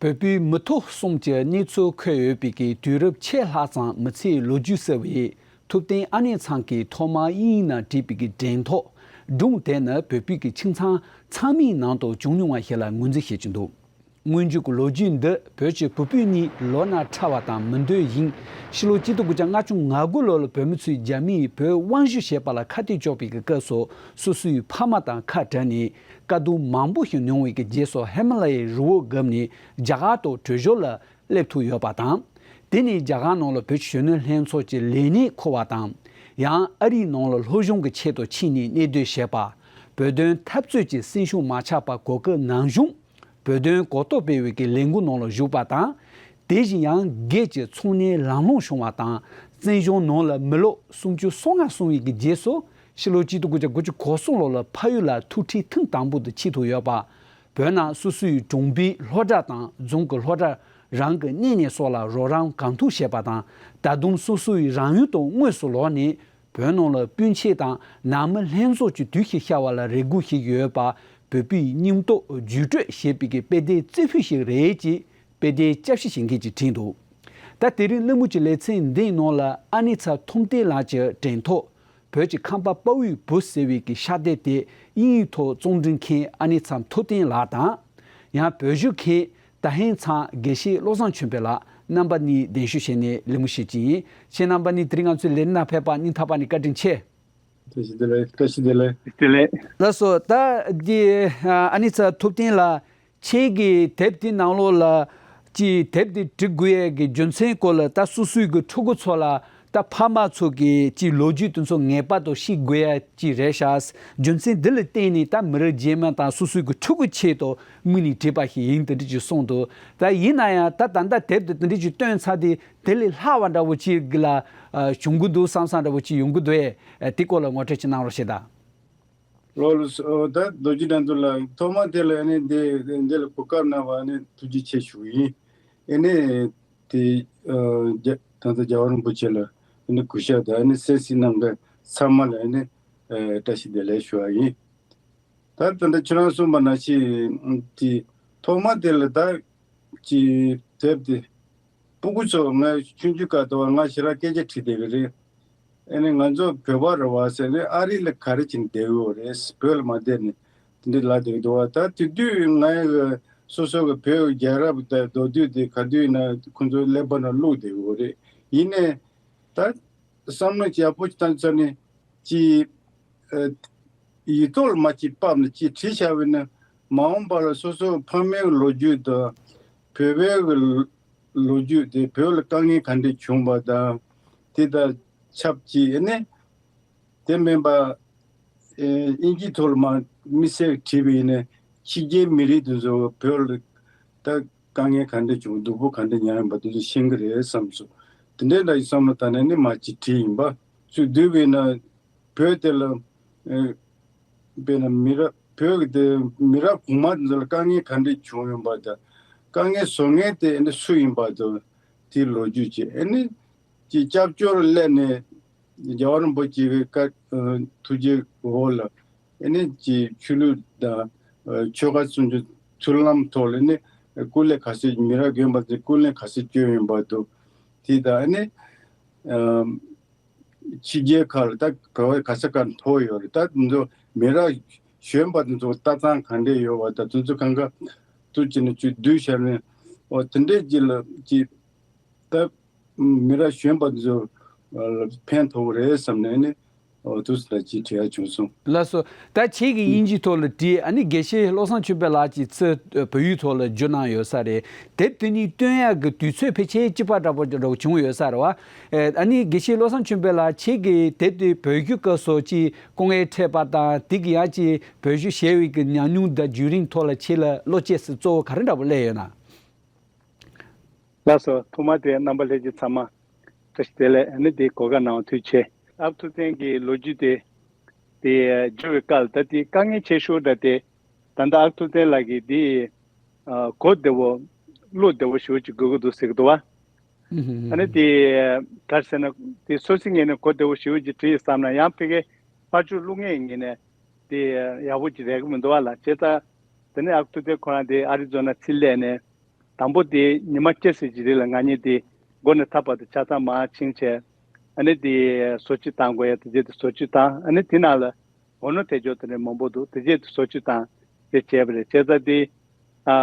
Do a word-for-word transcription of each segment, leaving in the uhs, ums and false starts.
བོད་པའི་མི་ཐོག་གསུམ་གྱི་གནས་ཚུལ་འཁོད་ཡོད་པའི་གི་དུས་རབས་ཕྱེད་ལྷག་ཙམ་མི་ཚེའི་ལོ་རྒྱུས་གསལ་བའི་ཐུབ་བསྟན་ཨ་ནེ་ཚང་གིས་ཐོག་མར་དབྱིན་ཡིག་ནང་བྲིས་པའི་གི་འགྲེམས་ཐོག་སྒྲུང་དེ་ནི་བོད་པའི་གི་ཁྱིམ་ཚང་ཚང་མའི་ནང་དུ་བྱུང་མྱོང་བ་ཞིག་ལ་ངོས་འཛིན་བྱེད་ཀྱི་འདུག་སྔོན་འཇུག་གི་ལོ་རྒྱུས་འདི་བོད་ཀྱི་བུ་སྤུན་གཉིས་ལོ་ན་ཕྲ་བ་དང་མི་འདོད་ཞིང་ཕྱི་ལོ་གཅིག་སྟོང་དགུ་བརྒྱ་ལྔ་བཅུ་ང་དགུ་ལོ་ལ་བོད་མི་ཚོས་རྒྱ་མིས་བོད་དབང་བསྒྱུར་བྱས་པ་ལ་ཁ་གཏད་གཅོག་པའི་གི་སྐབས་སུ་སོ་སོའི་ཕ་མ་དང་ཁ་བྲལ་ནས། དཀའ་སྡུག་མང་པོ་ཞིག་མྱོང་བའི་གི་རྗེས་སུ་ཧི་མ་ལ་ཡའི་རི་བོ་བརྒལ་ནས་རྒྱ་གར་དུ་བྲོས་བྱོལ་ལ་སླེབས་ཐུབ་ཡོད་པ་དང་། དེ་ནས་རྒྱ་གར་ནང་ལ་བོད་ཀྱི་གཞོན་ནུ་ལྷན་ཚོགས་ཀྱི་ལས་གནས་འཁུར་བ་དང་། ཡང་ཨ་རིའི་ནང་ལ་སློབ་སྦྱོང་གི་ཆེད་དུ་ཕྱིན་ནས་གནས་སྡོད་བྱས་པ། བོད་དོན་འཐབ་རྩོད་ཀྱི་སེམས་ཤུགས་མ་ཆག་པར་གོ་སྐབས་ནམ་བྱུང་བོད་དོན་གོ་རྟོགས་སྤེལ་བའི་གི་ལས་འགུལ་ནང་ལ་ཞུགས་པ་དང་། དེ་བཞིན་ཡང་སྒེར་གྱི་ཚོང་གཉེར་ལམ་ལྷོང་བྱུང་བ་དང་། བཙན་བྱོལ་ནང་ལ་མི་ལོ་སུམ་ཅུ་སོ་ལྔ་སོང་བའི་གི་རྗེས་སུ་ཕྱི་ལོ་གཅིག་སྟོང་དགུ་བརྒྱ་དགུ་བཅུ་གོ་གསུམ་ལོ་ལ་ཕ་ཡུལ་ལ་ཐུག་འཕྲད་ཐེངས་དང་པོ་དེ་བྱེད་ཐུབ་ཡོད་པ། བོད་ནང་སོ་སོའི་གྲོང་པའི་སློབ་གྲྭ་དང་རྫོང་གི་སློབ་གྲྭ། རང་གི་གནས་ནས་སོགས་ལ་རོགས་རམ་གང་ཐུབ་བྱས་པ་དང་། ད་དུང་སོ་སོའི་རང་ཡུལ་དུ་དངོས་སུ་ལོག་ནས་བོད་ནང་ལ་སྤུན་མཆེད་དང་ནང་མི་ལྷན་ཚོགས་ཀྱི་དུས་ཤིག་ཤར་བ་ལ་རེ་སྒུག་བྱེད་ཀྱི་ཡོད་པ། བོད་པའི་སྙིང་སྟོབས་བརྒྱུད་སྤྲོད་བྱེད་པའི་གི་དཔེ་དེབ་རྩེ་ཕུད་ཞིག་རེད་ཅེས་དཔེ་དེབ་དཔྱད་ཞིབ་བྱེད་མཁན་གྱིས་བྲིས་འདུག་ད་དེ་རིང་གླེང་མོལ་གྱི་ལེ་ཚན་འདིའི་ནང་ལ་ཨ་ནེ་ཚ་ཐུབ་བསྟན་ལགས་ཀྱི་འགྲེམས་ཐོག་བོད་ཀྱི་ཁམས་པ་དཔའ་བོའི་བུ་ཟེར་བའི་གི་ཤག་དེབ་དེ་དབྱིན་ཡིག་ཐོག་རྩོམ་སྒྲིག་མཁན་ཨ་ནེ་ཚ་ཐུབ་བསྟན་ལགས་དང་། ཡང་བོད་བཞུགས་མཁན་ད་ཧིན་ཚང་དགེ་བཤེས་བློ་བཟང་ཆོས་འཕེལ་ལགས་རྣམ་པ་གཉིས་གདན་ཞུ་བྱས་ནས་གླེང་མོལ་བྱེད་ཀྱི་ཡིན། ཁྱེད་རྣམ་པ་གཉིས་དེ་རིང་ང་ཚོའི་ལས་རིམ་ནང་ཕེབས་པར་སྙིང་ཐག་པ་ནས་བཀའ་དྲིན་ཆེ། བཀྲ་ཤིས་བདེ་ལེགས། བཀྲ་ཤིས་བདེ་ལེགས། བདེ་ལེགས། ལགས་སོ། ད་འདི་ཨ་ནེ་ཚ་ཐུབ་བསྟན་ལགས། ཁྱེད་ཀྱིས་དེབ་འདི་ནང་ལོགས་ལ་ཅིག་དེབ་འདི་འབྲི་དགོས་ཡས་ཀྱི་རྒྱུ་མཚན་སྐོར་ལ་ད་སོ་སོའི་གི་ཕྲུ་གུ་ཚོ་ལ་ད་ཕ་མ་ཚོ་གི་ཅིག་ལོ་རྒྱུས་དེ་ཚོ་ངེས་པར་དུ་ཤེས་དགོས་ཡས་ཅིག་རེད་ཤག་རྒྱུ་མཚན་འདི་ལ་བརྟེན་ནས་ད་མི་རབས་རྗེས་མ་དང་སོ་སོའི་གི་ཕྲུ་གུ་ཆེད་དུ་དམིགས་ནས་བྲིས་པ་ཞིག་ཡིན་དེ་འདྲ་ཅིག་གསུངས་འདུག་ད་ཡིན་ན་ཡང་ད་ད་ལྟ་དེབ་འདི་དེ་འདྲ་ཅིག་བཏོན་ཚར་དུས་དེ་ལས་ལྷག་པ་འདྲ་བོ་ཅིག་ལ་བྱུང་གི་འདུག་བསམ་བསམ་འདྲ་བོ་ཅིག་ཡོང་གི་འདུག་ཨེ། དེ་སྐོར་ལ་ངོ་སྤྲོད་ཅིག་གནང་རོགས་བྱེད་དང་། ལགས་སོ། ད་རྡོ་རྗེ་དགྲ་འདུལ་ལགས་ཐོག་མ་དེ་ལ་ཨ་ནི་འདི་འདི་ལ་གོ་སྐབས་གནང་བ་ཨ་ནི་ཐུགས་རྗེ་ཆེ་ཞུ་ཡིན། ཨ་ནི་དེ་ད་ལྟ་རྒྱལ་བ་རིན་པོ་ཆེ་ལ་ཨ་ནི་གུས་ཞབས་དང་ཨ་ནི་གསན་གཟིགས་གནང་མཁན་ཚང་མ་ལ་ཨ་ནི་བཀྲ་ཤིས་བདེ་ལེགས་ཞུ་བ་ཡིན། ད་ད་ལྟ་ཁྱེད་རང་གསུངས་པ་ནང་བཞིན་དེ་ཐོག་མ་དེ་ལ་ད་ཅི་དེབ་དེ་སྤུ་གུ་ཚོ་ང་ཆུང་ཆུང་སྐབས་དུ་བ་ང་ཞེ་དྲག་སྐད་ཆ་དྲིས་བསྡད་ཀྱི་རེད། ཨ་ནི་ང་ཚོ་བོད་པ་རེད་བ་ཟེར་ནས་ཨ་རི་ལ་ག་རེ་བྱས་ནས་བསྡད་ཡོད་རེད། བོད་ལ་མ་བསྡད་ནས་དེ་འདྲ་ལབ་བསྡད་ཀྱི་འདུག་བ། ད་དེ་དུས་ང་ཡི་སོ་སོ་གི་བོད་རྒྱལ་རབས་དང་མདོར་བསྡུས་དེ་ག་དུས་ཡིན་ན་ཁོང་ཚོ་ཀླད་པ་ནང་བླུགས་བསྡད་ཡོད་རེད། ཡིན་ནའི་ད་བསམ་བློ་ཡག་པོ་ཞིག་བཏང་ཚར་ནས་ཅི་ཨ་ཡིག་ཐོག་ལ་མ་ཅིག་ཕབ་ནས་ཅིག་བྲིས་བཞག་པ་ཡིན་ན་མ་འོངས་པ་ལ་སོ་སོ་ཕ་མའི་ལོ་རྒྱུས་དང་བོད་པའི་གི་ལོ་རྒྱུས་དེ་བོད་ལ་དཀའ་ངལ་ག་འདྲ་བྱུང་བ་དང་དེ་དང་ཆབས་ཅིག་ནས་དེ་མིན་པ་ཨེ་དབྱིན་ཇིའི་ཐོག་ལ་མ་དམིགས་བསལ་བྲིས་པ་ཡིན་ན་ཕྱི་རྒྱལ་མི་རིགས་དེ་ཚོ་བོད་ལ་ད་དཀའ་ངལ་ག་འདྲ་བྱུང་སྡུག་པོ་ག་འདྲ་མྱངས་ཡོད་པ་དེ་ཚོ་ཤེས་ཀྱི་རེད་བསམ་སོང་། དེ་འདྲའི་འདྲ་ཡི་བསམ་བློ་བཏང་ནས་ནི་མ་ཅིག་བྲིས་ཡིན་པ། ཚུར་བསྡུས་པ་ཡིན་ན། བོད་དེ་ལ་ཨེ་དཔེར་ན་མི་རབས་བོད་ཀྱི་དེ་མི་རབས་གོང་མ་དེ་ཚོ་ལ་དཀའ་ངལ་ག་འདྲས་བྱུང་ཡོད་པ་དང་དཀའ་ངལ་བཟོ་མཁན་དེ་ཨེ་ནི་སུ་ཡིན་པ་དང་དེའི་ལོ་རྒྱུས་ཀྱི་ཨེ་ནི་ཀྱི་སྐྱབས་བཅོལ་སླེབས་ནས་རྒྱལ་བ་རིན་པོ་ཆེ་གི་བཀའ་ཨེ་ཐུགས་རྗེ་འོག་ལ་ཨེ་ནི་ཀྱི་ཆོས་ལུགས་དང་ཨེ་ཆོལ་ཁ་གསུམ་གྱི་མཐུན་ལམ་ཐོག་ལ་ཨེ་ནི་སྐུ་ལས་ག་ཚོད་མི་རབས་རྒན་པ་ཚོས་སྐུ་ལས་ག་ཚོད་བསྐྱོན་ཡོད་པ་དང་དེ་དང་ཨེ་ནི་ཨེ། ཕྱི་རྒྱལ་ཁག་ལ་ད་བོད་པའི་ག་ས་ག་ཐོག་ཡོད་རེད། ད་དེ་ཚོ་མི་རབས་གཞོན་པ་དེ་ཚོ་ལྟ་སྟངས་ག་འདྲས་ཡོད་པ་ད་དེ་ཚོ་གང་ག་ཐུགས་ཀྱི་ནས་ཅིག་བསྡུས་བཞག་ནས་འོ་དེ་འདྲས་ཅིག་ལ་ཅིག་ད་མི་རབས་གཞོན་པ་དེ་ཚོ་ལ་ཕན་ཐོགས་རེད་བསམ་ནས་ནི་འོ་དུས་ལ་ཅིག་བྲིས་ཡ་བྱུང་སོང་། ལགས་སོ། ད་ཁྱེད་ཀྱིས་དབྱིན་ཇིའི་ཐོག་ལ་བྲིས་ཨ་ནི་དགེ་བཤེས་བློ་བཟང་ཆོས་འཕེལ་ལགས་ཀྱིས་ཚུར་བོད་ཡིག་ཐོག་ལ་བསྒྱུར་གནང་ཡོད་ས་རེད། དེབ་དེ་གཉིས་བཏོན་ཡག་གི་དུས་ཚོད་ཕལ་ཆེར་གཅིག་པ་འདྲ་པོ་འདྲ་པོ་བྱུང་ཡོད་ས་རེད་བ། ཨ་ནི་དགེ་བཤེས་བློ་བཟང་ཆོས་འཕེལ་ལགས་ཁྱེད་ཀྱིས་དེབ་དེ་བོད་བསྒྱུར་སྐབས་སུ་ཅིག་སྐུ་ངལ་འཕྲད་པ་དང་དེ་གི་ཡང་ཅིག་བོད་བསྒྱུར་བྱས་པའི་གི་ཉམས་མྱོང་དང་བརྒྱུད་རིམ་ཐོག་ལ་ཁྱེད་ལ་བློ་སྐྱེད་སུ་གཙོ་བོ་ག་རེ་འདྲ་པོ་སླེབས་ཡོད་ན། ལགས་སོ། ཐོག་མ་དེ་རྣམ་པ་ལྷན་རྒྱས་ཚང་མ་བཀྲ་ཤིས་བདེ་ལེགས། ཨ་ནི་དེ་གོ་སྐབས་གནང་བ་ཐུགས་རྗེ་ཆེ། ཨ་ཁུ་ཐུབ་བསྟན་གྱི་ལོ་རྒྱུས་དེ་དེ་བསྒྱུར་བའི་སྐབས་ལ་ད་དེ་དཀའ་ངལ་ཆེ་ཤོས་འདྲ་དེ་ད་ལྟ་ཨ་ཁུ་ཐུབ་བསྟན་ལགས་ཀྱིས་དེ་གོ་བདེ་བོ་བློ་བདེ་བོ་ཞེ་པོ་ཅིག་དགོས་ཀྱི་འདུག་ཟེར་གྱི་འདུག་བ། ཨ་ནི་དེ་ག་རེ་ཟེར་ན་དེ་སོ་སོའི་ངོས་ནས་གོ་བདེ་བོ་ཞེ་པོ་ཅིག་བྲིས་བསམ་ན་ཡང་ཕ་གིའི་ཕར་ཕྱོགས་བླུག་མཁན་ངོས་ནས་དེ་ཡག་པོ་ཅིག་རེག་གི་མི་འདུག་བ་ལ། བྱས་ཙང་དེ་ནས་ཨ་ཁུ་ཐུབ་བསྟན་ཁོ་རང་དེ་ཨ་རི་ཛོ་ན་ཕྱིར་སླེབས་ནས། དང་པོ་དེ་ཉི་མ་བཅུ་ཙམ་ཅིག་རིང་ལ་ང་གཉིས་དེ་མགོ་ནས་མཐའ་བར་དུ་ཆ་ཚང་མར་ཕྱིན་བྱས། ཨ་ནི་དེ་བཟོ་བཅོས་བཏང་དགོས་ཡ་དེ་རྗེས་དེ་བཟོ་བཅོས་བཏང་། ཨ་ནི་དེ་ནང་ལ་འོ་ནོ་དེ་ཅོག་དེ་འདྲ་མང་པོ་འདུག་དེ་རྗེས་དེ་བཟོ་བཅོས་བཏང་དེ་བྱས་པ་རེད། བྱས་ཙང་དེ་ཨ་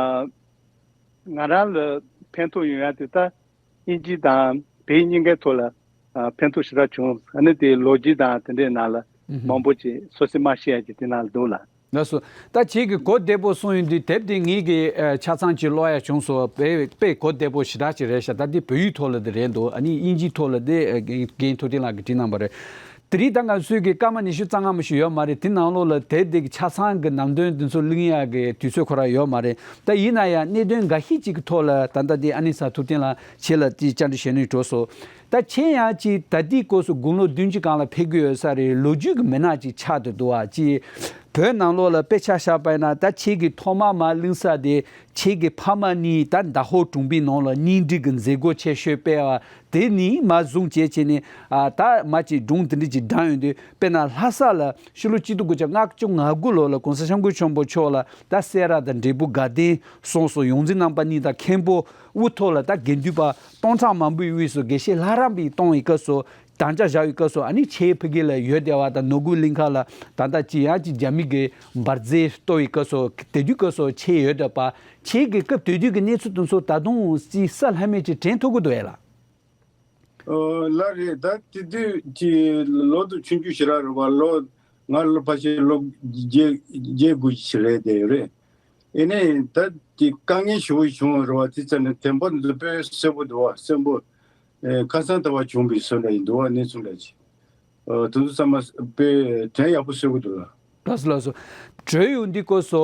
ང་རང་ལ་ཕན་ཐོགས་ཡོང་ཡ་དེ་ད་དབྱིན་ཇི་དང་བོད་གཉིས་ཀའི་ཐོག་ལ་ཨ་ཕན་ཐོགས་ཞེ་དྲག་བྱུང་། ཨ་ནི་དེ་ལོ་རྒྱུས་དང་དེ་འདྲའི་ནང་ལ་ཨུ་ཧུམ། མང་པོ་ཅིག་སོ་སོས་མ་ཤེས་ཡ་ཅིག་དེ་ནང་ལ་འདུག་ལ། ལགས་སོ། ད་ཁྱེད་ཀྱིས་གོ་བདེ་པོ་གསུངས་ཡོང་དུས་དེབ་དེ་ངེད་ཀྱིས་ཨ་ཆ་ཚང་ཅིག་ཀློག་ཡ་བྱུང་སོང་། དཔེ་དཔེ་གོ་བདེ་པོ་ཞེ་དྲག་ཅིག་རེད་ཤག་ད་འདི་བོད་ཡིག་ཐོག་ལ་དེ་རེད་འདུག་ཨ་ནི་དབྱིན་ཇིའི་ཐོག་ལ་དེ་ཨ་རྒན་ཐུབ་བསྟན་ལགས་ཀྱིས་བྲིས་གནང་བ་རེད། དེ་རིང་ད་ང་ཚོས་ཀྱི་སྐར་མ་ཉི་ཤུ་རྩ་ལྔ་མ་ཞིག་ཡོད་མ་རེད། དེ་ནང་ལོགས་ལ་དེབ་དེ་གི་ཆ་ཚང་གི་ནང་དོན་དེ་ཚོ་གླེང་ཡག་གི་དུས་ཚོད་ཁོ་རང་ཡོད་མ་རེད། ད་ཡིན་ན་ཡང་གནད་དོན་འགའ་ཤས་ཅིག་གི་ཐོག་ལ་ད་ལྟ་དེ་ཨ་ནི་ས་ཐུབ་བསྟན་ལགས་ཁྱེད་ལ་དེ་བཅར་འདྲི་ཞུ་ནས་འགྲོ་སོང་། ད་ཁྱེད་ཡང་ཅིག་ད་ལྟའི་སྐབས་སུ་དགུང་ལོ་བདུན་ཅུ་སྒང་ལ་ཕེབས་ཀྱི་ཡོད་ས་རེད། ལོ་རྒྱུས་ཀྱི་མི་སྣ་ཅིག་ཆགས་བསྡད་འདུག་ཨ། ཅིག་བོད་ནང་ལོགས་ལ་དཔེ་ཆ་བཞག་པ་ཡིན་ན་ད་ཁྱེད་ཀྱིས་ཐོག་མར་མར་གླེང་ས་དེ་ཁྱེད་ཀྱི་ཕ་མ་གཉིས་ད་ཟླ་ཧོར་གྲོང་པའི་ནང་ལ་གཉེན་སྒྲིག་གི་མཛད་སྒོ་ཆེ་ཤོས་སྤེལ་བ་དེ་ནས་མར་བཟུང་བྱས་བྱས་ནས་ཨ་ད་མར་ཅིག་སྒྲུང་དེ་འདྲ་ཅིག་བགྲངས་ཡོང་དུས། དཔེར་ན་ལྷ་ས་ལ་ཕྱི་ལོ་གཅིག་སྟོང་དགུ་བརྒྱ་ལྔ་བཅུ་ང་དགུ་ལོ་ལ་གོང་ས་སྐྱབས་མགོན་ཆེན་པོ་མཆོག་ལ་ད་སེ་ར་དང་འབྲས་སྤུངས་དགའ་ལྡན་སོགས་སུ་ཡོངས་འཛིན་རྣམ་པ་གཉིས་དང་མཁན་པོ་དབུ་ཐོག་ལ་ད་དགེ་འདུན་པ་སྟོང་ཕྲག་མང་པོའི་དབུས་སུ་དགེ་བཤེས་ལྷ་རམས་པའི་གཏོང་བའི་སྐབས་སུ། དམ་བཅའ་བཞག་པའི་སྐབས་སུ་ཨ་ནི་ཁྱེད་ཕ་གི་ལ་ཡོད་བསྡད་པ་དང་ནོར་ཁུལ་གླིང་ཁ་ལ་ད་ལྟ་ཅི་ཡང་ཅི་རྒྱ་མི་གི་འབར་རྫས་གཏོར་བའི་སྐབས་སུ་དེ་དུས་སྐབས་སུ་ཁྱེད་ཡོད་བསྡད་པ། ཁྱེད་ཀྱི་སྐབས་དེ་དུས་ཀྱི་གནས་ཚུལ་དེ་ཚོ་ད་དུང་ཅི་གསལ་ལྷམ་མེ་ཅིག་དྲན་ཐུབ་ཀྱི་འདུག་ཨེ་ལགས། ཨོ་ལགས་རེད། ད་དེ་དུས་ཀྱི་ལོ་དུ་ཆུང་ཆུང་ཞེ་དྲག་རེད་བ། ལོ་ང་ལོ་ཕལ་ཆེར་ལོ་བརྒྱད་བརྒྱད་དགུ་ཞིག་རེད་དེ་རེད། ཨེ་ནས་ད་དེ་དཀའ་ངལ་ཞེ་པོ་བྱུང་བ་རེད་བ། དེ་ཚ་ནས་དེ་འབོར་འདི་དཔེ་གསལ་པོ་འདུག་བ། གསལ་པོ་ཨེ་ཁ་སང་ལྟ་བ་བྱུང་བའི་བཟོ་འདྲ་ཡིན་འདུག་བ། གནས་ཚུལ་འདྲ་ཅིག་ཨོ་དེ་ཚོ་ཚང་མ་དཔེ་དྲན་ཡག་པོ་གསལ་པོ་འདུག་ལ། ལགས་སོ་ལགས་སོ། བྲོས་ཡོང་དུས་སྐབས་སུ་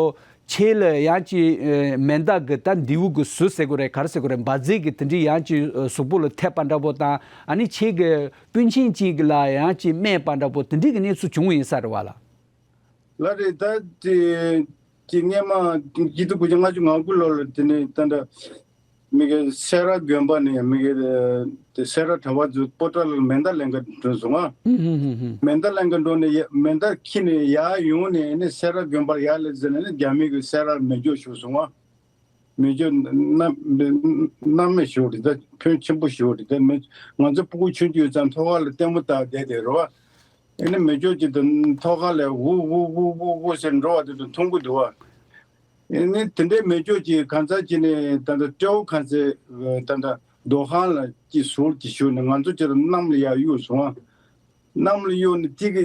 ཁྱེད་ལ་ཡང་ཅིག་ཨེ་མེ་མདའ་གི་ད་མདེའུ་གི་ཟུར་ཟེར་དགོས་རེད་ག་རེ་ཟེར་དགོས་རེད། འབར་རྫས་ཀྱི་དེ་འདྲའི་ཡང་ཅིག་ཨེ་གཟུགས་པོ་ལ་ཐེབས་པ་འདྲ་པོ་དང་ཨ་ནི་ཁྱེད་ཀྱི་སྤུན་མཆེད་ཅིག་ལ་ཡང་ཅིག་རྨས་པ་འདྲ་པོ་དེ་འདྲའི་གི་གནས་ཚུལ་བྱུང་ཡིན་ས་རེད་བ་ལགས། ལགས་རེད། ད་དེ་དེ་སྔས་མ་སྤྱི་ཚོགས་དགུ་བརྒྱ་ལྔ་བཅུ་ང་དགུ་ལོ་ལ་དེ་ནས་ད་འདྲ་མི་གི་སེ་ར་དགོན་པ་ནས་མི་གི་དེ་སེ་ར་གྲྭ་པ་ཚོ་པོ་ཏཱ་ལ་མེ་མདའ་ལེན་ག་འགྲོ་སོང་ང་། ཧུམ་ཧུམ་ཧུམ་ཧུམ། མེ་མདའ་ལེན་ག་འགྲོ་ནས་ཡ་མེ་མདའ་ཁྱེར་ནས་ཡར་ཡོང་ནས་ནི་སེ་ར་དགོན་པར་ཡར་སླེབས་ཟེར་ནས་ནི་རྒྱ་མི་གི་སེ་རར་མེ་སྒྱོགས་ཤོར་སོང་ང་། མེ་སྒྱོགས་གནམ་གནམ་མེ་ཤོར་རེད། ད་ཕོན་ཆེན་པོ་ཤོར་རེད། ད་མེ་ང་ཚོ་སྤུ་གུ་ཆུང་ཆུང་ཡོད་ཙང་ཐོག་ཁ་ལ་ལྟད་མོ་ལྟ་བསྡད་དེ་རེད་བ། ཨེ་ནི་མེ་སྒྱོགས་ཅིག་དང་ཐོག་ཁ་ལ་ཝུ་ཝུ་ཝུ་ཝུ་ཝུ་ཟེར་འགྲོ་བ་དེ་ཚོ་མཐོང་གི་འདུག་བ། ཨེ་ནི་དེ་འདྲའི་མེ་སྒྱོགས་ཅིག་གང་ཚ་ཅིག་ནས་ད་ལྟ་སྤྲེའུ་གང་ཚ་ད་ལྟ་རྡོ་ཁང་ལ་ཅིག་ཟུར་གྱིས་ཞུགས་ནས་ང་ཚོ་ཅིག་ལ་གནམ་ལ་ཡར་གཡུགས་སོང་བ། གནམ་ལ་གཡུགས་ནས་དེ་གི་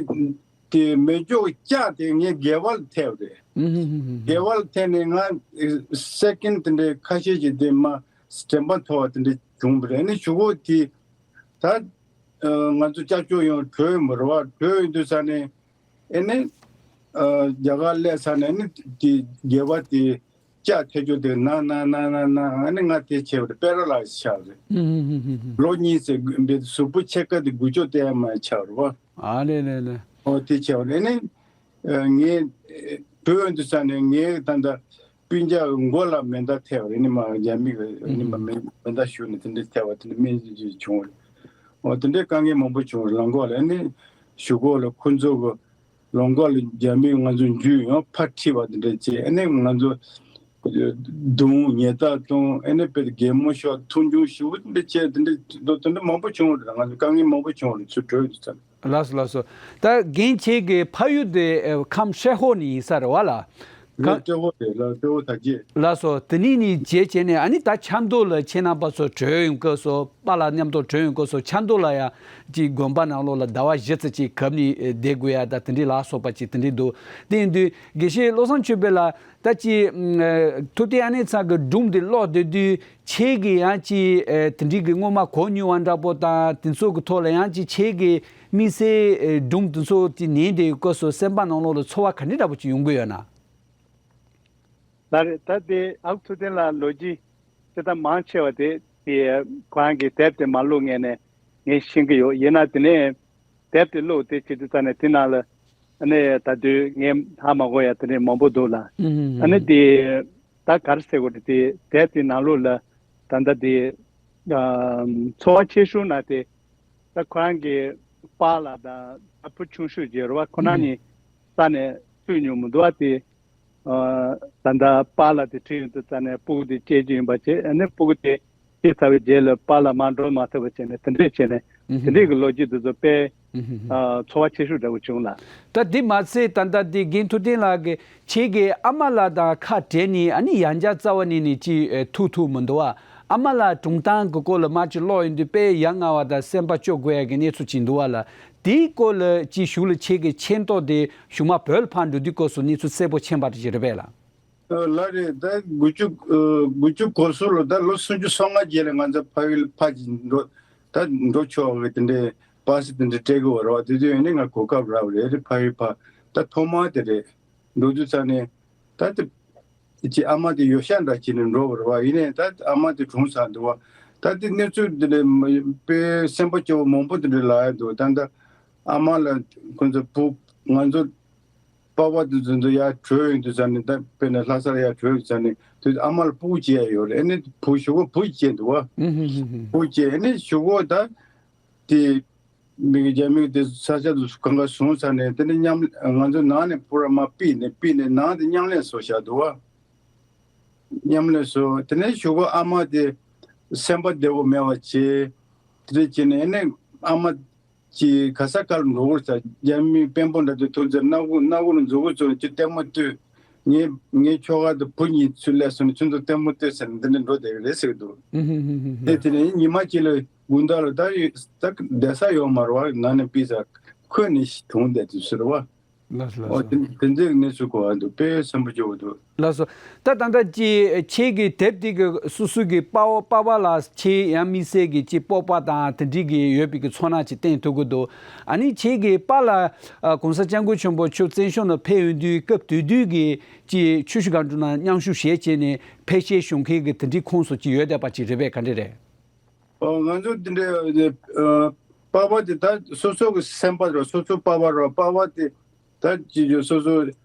དེ་མེ་སྒྱོགས་བཀྱགས་དེ་ངའི་སྒལ་པ་ལ་ཐེབས་རེད། ཨུ་ཧུ་ཧུ་ཧུ་ཧུ། སྒལ་པ་ལ་ཐེབས་ནས་ང་སེ་ཀེན་དེ་འདྲའི་ཁ་ཤས་ཤིག་དེ་མ་དྲན་པ་ཐོར་བ་དེ་འདྲ་བྱུང་བ་རེད། ཨ་ནི་གཞུག་གུ་དེ་ད་ང་ཚོ་ཀྱག་ཀྱོག་ཡོང་བྲོས་ཡོང་བ་རེད་བ། བྲོས་ཡོང་དུས་ཙ་ནས་ཨེ་ནི་རྒྱ་གར་སླེབས་ཚར་ནས་ཨེ་ནི་དེ་སྒལ་པ་དེ་ལྕགས་ཐེ་ཅོ་དེ་ན་ན་ན་ན་ན་ཨ་ནི་ང་དེ་བྱས་པ་རེད། པེ་ར་ལ་སི་ཆགས་རེད། ཧུམ་ཧུམ་ཧུམ་ཧུམ། ལོ་གཉིས་ཙམ་འབད་གཟུགས་པོ་ཕྱེད་ཀ་དེ་འགུལ་སྐྱོད་དེ་ཡང་མ་ཆགས་རེད་བ། ཨ་ལེ་ལེ་ལེ། ཨོ་དེ་བྱས་པ་རེད། ཨ་ནི་ངས་བྲོས་ཡོང་དུས་ཙ་ནས་ངའི་ད་ལྟ་སྤུན་ཀྱག་མགོ་ལ་མེ་མདའ་ཐེབས་རེད། ཨ་ནི་མ་རྒྱ་མི་གི་ཨ་ནི་མ་མེ་མེ་མདའ་གཞུས་ནས་དེ་འདྲ་ཐེབས་པ་དེ་འདྲ་སྨན་བཅོས་བྱུང་བ་རེད། ཨོ་དེ་འདྲའི་དཀའ་ངལ་མང་པོ་བྱུང་བ་རེད། ལམ་ཁ་ལ་ཨ་ནི་གཞུག་གུ་ལ་ཁོ་ཚོ་གི་ལམ་ཁ་ལ་རྒྱ་མིས་ང་ཚོ་འཇུས་ཡོང་ཕར་ཁྲིད་པ་དེ་འདྲ་བྱས། ཨ་ནི་ང་ཚོ་རྡུང་ཉེས་རྡུང་གཏོང་། ཨ་ནི་དཔེ་གད་མོ་ཤོར། མཐོང་ཆུང་ཞེ་པོ་དེ་འདྲ་བྱས། དེ་འདྲ་དེ་འདྲ་མང་པོ་བྱུང་བ་རེད། ང་ཚོ་དཀའ་ངལ་མང་པོ་བྱུང་བ་རེད། ཚུར་བྲོས་ཡོང་དུས་ཙམ། ལགས་སོ་ལགས་སོ། ད་རྒན་ཁྱེད་ཀྱི་ཕ་ཡུལ་དེ་ཨ་ཁམས་ཧྲེ་ཧོ་ནས་ཡིན་ས་རེད་བ་ལགས། ལགས་ཧྲེ་ཧོ་རེད། ལགས་ཧྲེ་ཧོ་དར་རྒྱས། ལགས་སོ། དེ་ནས་ནི་རྗེས་བྱས་ནས་ཨ་ནི་ད་ཆབ་མདོ་ལ་ཁྱེད་རྣམ་པ་ཚོ་བྲོས་ཡོང་སྐབས་སུ་པཱ་ལགས་མཉམ་དུ་བྲོས་ཡོང་སྐབས་སུ་ཆབ་མདོ་ལ་ཡང་ཅིག་དགོན་པ་ནང་ལོགས་ལ་ཟླ་བ་བཞི་ཙམ་ཅིག་གབ་ནས་བསྡད་དགོས་ཡ་ད་དེ་འདྲའི་ལ་སོགས་པ་ཅིག་དེ་འདྲའི་འདུག་དེ་ཡིན་དུས་དགེ་བཤེས་བློ་བཟང་ཆོས་འཕེལ་ལགས། ད་ཅིག་ཨ་ཐུབ་བསྟན་ཨ་ནེ་ཚང་གི་སྒྲུང་འདི་ཀློག་བསྡད་དུས་ཁྱེད་ཀྱིས་ཡང་ཅིག་ཨ་དེ་འདྲའི་གི་སྔོན་མ་གོ་མྱོང་བ་འདྲ་པོ་དང་དེ་ཚོ་གི་ཐོག་ལ་ཡང་ཅིག་ཁྱེད་ཀྱིས་དམིགས་བསལ་ཨ་སྒྲུང་དེ་ཚོ་ཅིག་ཉན་བསྡད་ཡོད་སྐབས་སུ་སེམས་པ་ནང་ལོགས་ལ་ཚོར་བ་ག་འདྲ་འདྲ་པོ་ཅིག་ཡོང་གི་ཡོད་ན། ལགས་རེད། ད་དེ་ཨ་ཁུ་ཐུབ་བསྟན་ལགས་ལོ་རྒྱུས་དེ་ལྟར་མང་ཆེ་བ་དེ་དེ་ཁོ་རང་གི་དེབ་དེ་མ་བླུགས་སྔོན་ནས་ངས་ཤེས་ཀྱི་ཡོད། ཡིན་ན་དེ་ནས་དེབ་དེ་བླུགས་དེ་བྱེད་དུས་ཙ་ནས་དེ་ནང་ལ་ཨ་ནི་ད་དུས་ངས་ཧ་མ་གོ་ཡ་དེ་འདྲ་མང་པོ་འདུག་ལ། ཨ་ནི་དེ་ད་ག་རེ་ཟེར་དགོས་རེད། དེ་དེབ་དེ་ནང་ལོགས་ལ་ད་ལྟ་དེ་ཚོར་བ་ཆེ་ཤོས་ན་དེ་ད་ཁོ་རང་གི་པཱ་ལགས་དང་ད་བུ་ཆུང་ཤོས་ཀྱི་རེད་བ། ཁོ་རང་གཉིས་ས་ནས་ཚུད་མྱོང་མི་འདུག་བ། དེ་ ཨ་ད་ལྟ་པཱ་ལགས་དེ་ཁྲིད་ཡོང་དུས་ཙ་ནས་སྤུ་གུ་དེ་སྐྱེས་ཀྱི་ཡིན་པ་བྱས། ཨ་ནི་སྤུ་གུ་དེ་སྐྱེས་ཚར་བའི་རྗེས་ལ་པཱ་ལགས་མར་འགྲོ་མ་ཐུབ་པ་བྱས་ནས་དེ་འདྲས་བྱས་ནས་དེ་འདྲས་ཀྱི་ལོ་རྒྱུས་དེ་ཚོ་དཔེ་ཨ་ཚོར་བ་ཆེ་ཤོས་འདྲ་བོ་བྱུང་ལ། ད་དེ་མ་ཚད་ད་ལྟ་དེ་རྒན་ཐུབ་བསྟན་ལགས་ཀྱིས་ཁྱེད་ཀྱི་ཨ་མ་ལགས་དང་ཁ་བྲལ་ནས་ཨ་ནི་ཡང་བསྐྱར་རྩ་བ་ནས་ནས་ཅིག་ཨ་ཐུག་ཐུབ་མི་འདུག་བ། ཨ་མ་ལགས་གྲོངས་སྟངས་ཀྱི་སྐོར་ལ་མར་ཅིག་ཀློག་ཡོང་དུས་དཔེ་ཡ་ང་བ་དང་སེམས་པ་སྐྱོ་དགོས་ཡ་གི་གནས་ཚུལ་ཅིག་འདུག་བ་ལ། དེའི་སྐོར་ལ་ཅིག་གཞུག་ལ་ཁྱེད་ཀྱི་མཆན་ཐོ་དེ་གཞུག་མ་བོད་ལ་ཕར་འགྲོ་དུས་སྐབས་སུ་གནས་ཚུལ་གསལ་པོ་མཁྱེན་པ་ཅིག་རེད་པས་ལགས། ཨ་ལགས་རེད། ད་དགུ་བཅུ་ཨ་དགུ་བཅུ་གོ་སོ་ལོ། ད་ལོ་སུམ་ཅུ་སོ་ལྔ་རྗེས་ལ་ང་ཚོ་ཕ་ཡུལ་ཕར་ཅིག་འགྲོ། ད་འགྲོ་ཆོག་གི་དེ་འདྲའི་པ་སེ་དེ་འདྲ་སྤྲད་གི་ཡོད་རེད་བ། དེ་དུས་ཡིན་ནའི་ང་གོ་སྐབས་རག་པ་རེད། ཕ་ཡུལ་ཕར་ད་ཐོག་མ་དེ་རེད། འགྲོ་དུས་ཙ་ནས་ད་དེ་ཅི་ཨ་མ་དེ་ཡོ་བྱད་འདྲ་བྱས་ནས་འགྲོ་བ་རེད་བ། ཡིན་ནའི་ད་ཨ་མ་དེ་གྲོངས་ཚར་འདུག་བ། ད་དེ་གནས་ཚུལ་དེ་འདྲ་དཔེ་སེམས་པ་སྐྱོ་བོ་མང་པོ་དེ་འདྲ་ལབ་ཡ་འདུག་ད་ད་ཨ་མ་ལ་ཁོ་ཚོ་བུ་ང་ཚོ་པ་ཕ་དེ་ཚོ་ཚོ་ཡར་བྲོས་ཡོང་དུས་ཙ་ནས། ད་དཔེར་ན་ལྷ་སར་ཡར་བྲོས་ཡོང་དུས་ཙ་ནས་དེ་ཨ་མ་ལ་སྤུ་གུ་སྐྱེས་ཡ་ཡོད་རེད། ཨ་ནི་བུ་གཞུག་གུ་བུ་སྐྱེས་འདུག་བ། ཨུ་ཧུ་ཧུ་ཧུ། སྤུ་གུ་སྐྱེས། ཨ་ནི་གཞུག་གུ་ད་དེ་མི་གི་རྒྱ་མི་གི་དེ་ས་ཆ་དུ་གང་ག་བཟུང་ཚར་ནས། དེ་ནས་མཉམ་ང་ཚོ་ནང་ནས་པུ་ར་མ་ཕུད་ནས་ཕུད་ནས་ནང་དེ་མཉམ་ལས་བཟོ་བཞག་འདུག་བ། མཉམ་ལས་བཟོ། དེ་ནས་གཞུག་གུ་ཨ་མ་དེ་སེམས་པ་བདེ་བོ་མེད་པ་བྱས། དེ་འདྲ་བྱས་ནས་ཨ་ནི་ཨ་མ་ཅིག་ག་ས་ག་ལ་འགྲོ་དགོས་ས། རྒྱ་མི་དཔོན་པོ་འདྲ་དེ་ཐུག་ཚེ་སྣ་ཁུག་སྣ་ཁུག་ལ་མཛུབ་གུ་བཙུགས་ནས་ཅིག་ལྟད་མོ་ལྟོས། ངའི་ངའི་ཁྱོ་ག་དང་བུ་གཉིས་ཚུར་སླེབས་སོང་ནས་ཁྱོད་ཚོ་ལྟད་མོ་ལྟོས་ཟེར་ནས་འདི་འདྲ་འགྲོ་བསྡད་ཀྱི་རེད་ཟེར་གྱི་འདུག་ཨུ་ཧུ་ཧུ་ཧུ་ཧུ། དེ་དེ་ནས་ཉི་མ་གཅིག་ལ་དགོང་དག་ལ་ད་ཡོད་ད་བསྡད་ས་ཡོད་མ་རེད་བ། ནང་ནས་ཕུད་ས་ཁོལ་ནས་གྲོངས་བསྡད་དུས་ཟེར་བ། ལགས་སོ། ལགས་ཨོ་སོ། དེ་དེ་འདྲའི་གནས་ཚུལ་གོ་བ་འདུག་དཔེ་སེམས་པ་སྐྱོ་བོ་འདུག་ལགས་སོ། ད་ད་ལྟ་ཅི་ཁྱེད་ཀྱི་དེབ་དེ་གི་སོ་སོ་གི་པ་ཕ་པ་ཕ་ལ་ཁྱེད་ཡང་དམིགས་བསལ་གྱི་ཅི་སྤོབས་པ་དང་དེ་འདྲའི་གི་ཡོད་པའི་གི་ཚོར་སྣང་ཅིག་བསྟན་ཐུབ་ཀྱི་འདུག་ཨ་ནི་ཁྱེད་ཀྱི་པཱ་ལགས་ཨ་གོང་ས་སྐྱབས་མགོན་ཆེན་པོ་མཆོག་བཙན་བྱོལ་ནང་ཕེབས་ཡོང་དུས་སྐབས་དེ་དུས་ཀྱི་ཅི་ཆུ་བཞི་སྒང་དྲུག་ནང་མཉམ་ཞུགས་བྱས་བྱས་ནས་ཕལ་ཆེར་བཞུགས་མཁན་གྱི་དེ་འདྲའི་ཁོངས་སུ་ཅི་ཡོད་བསྡད་པ་ཅིག་རེད་པས། ག་འདྲ་རེད། ཨོ་ང་ཚོ་འདི་འདྲའི་ཨ་པ་ཕ་དེ་ད་སོ་སོ་གི་སེམས་པ་རེད། སོ་སོ་པ་ཕ་རེད། པ་ཕ་དེ་ད་ཅི་ཡོད་སོ་སོ་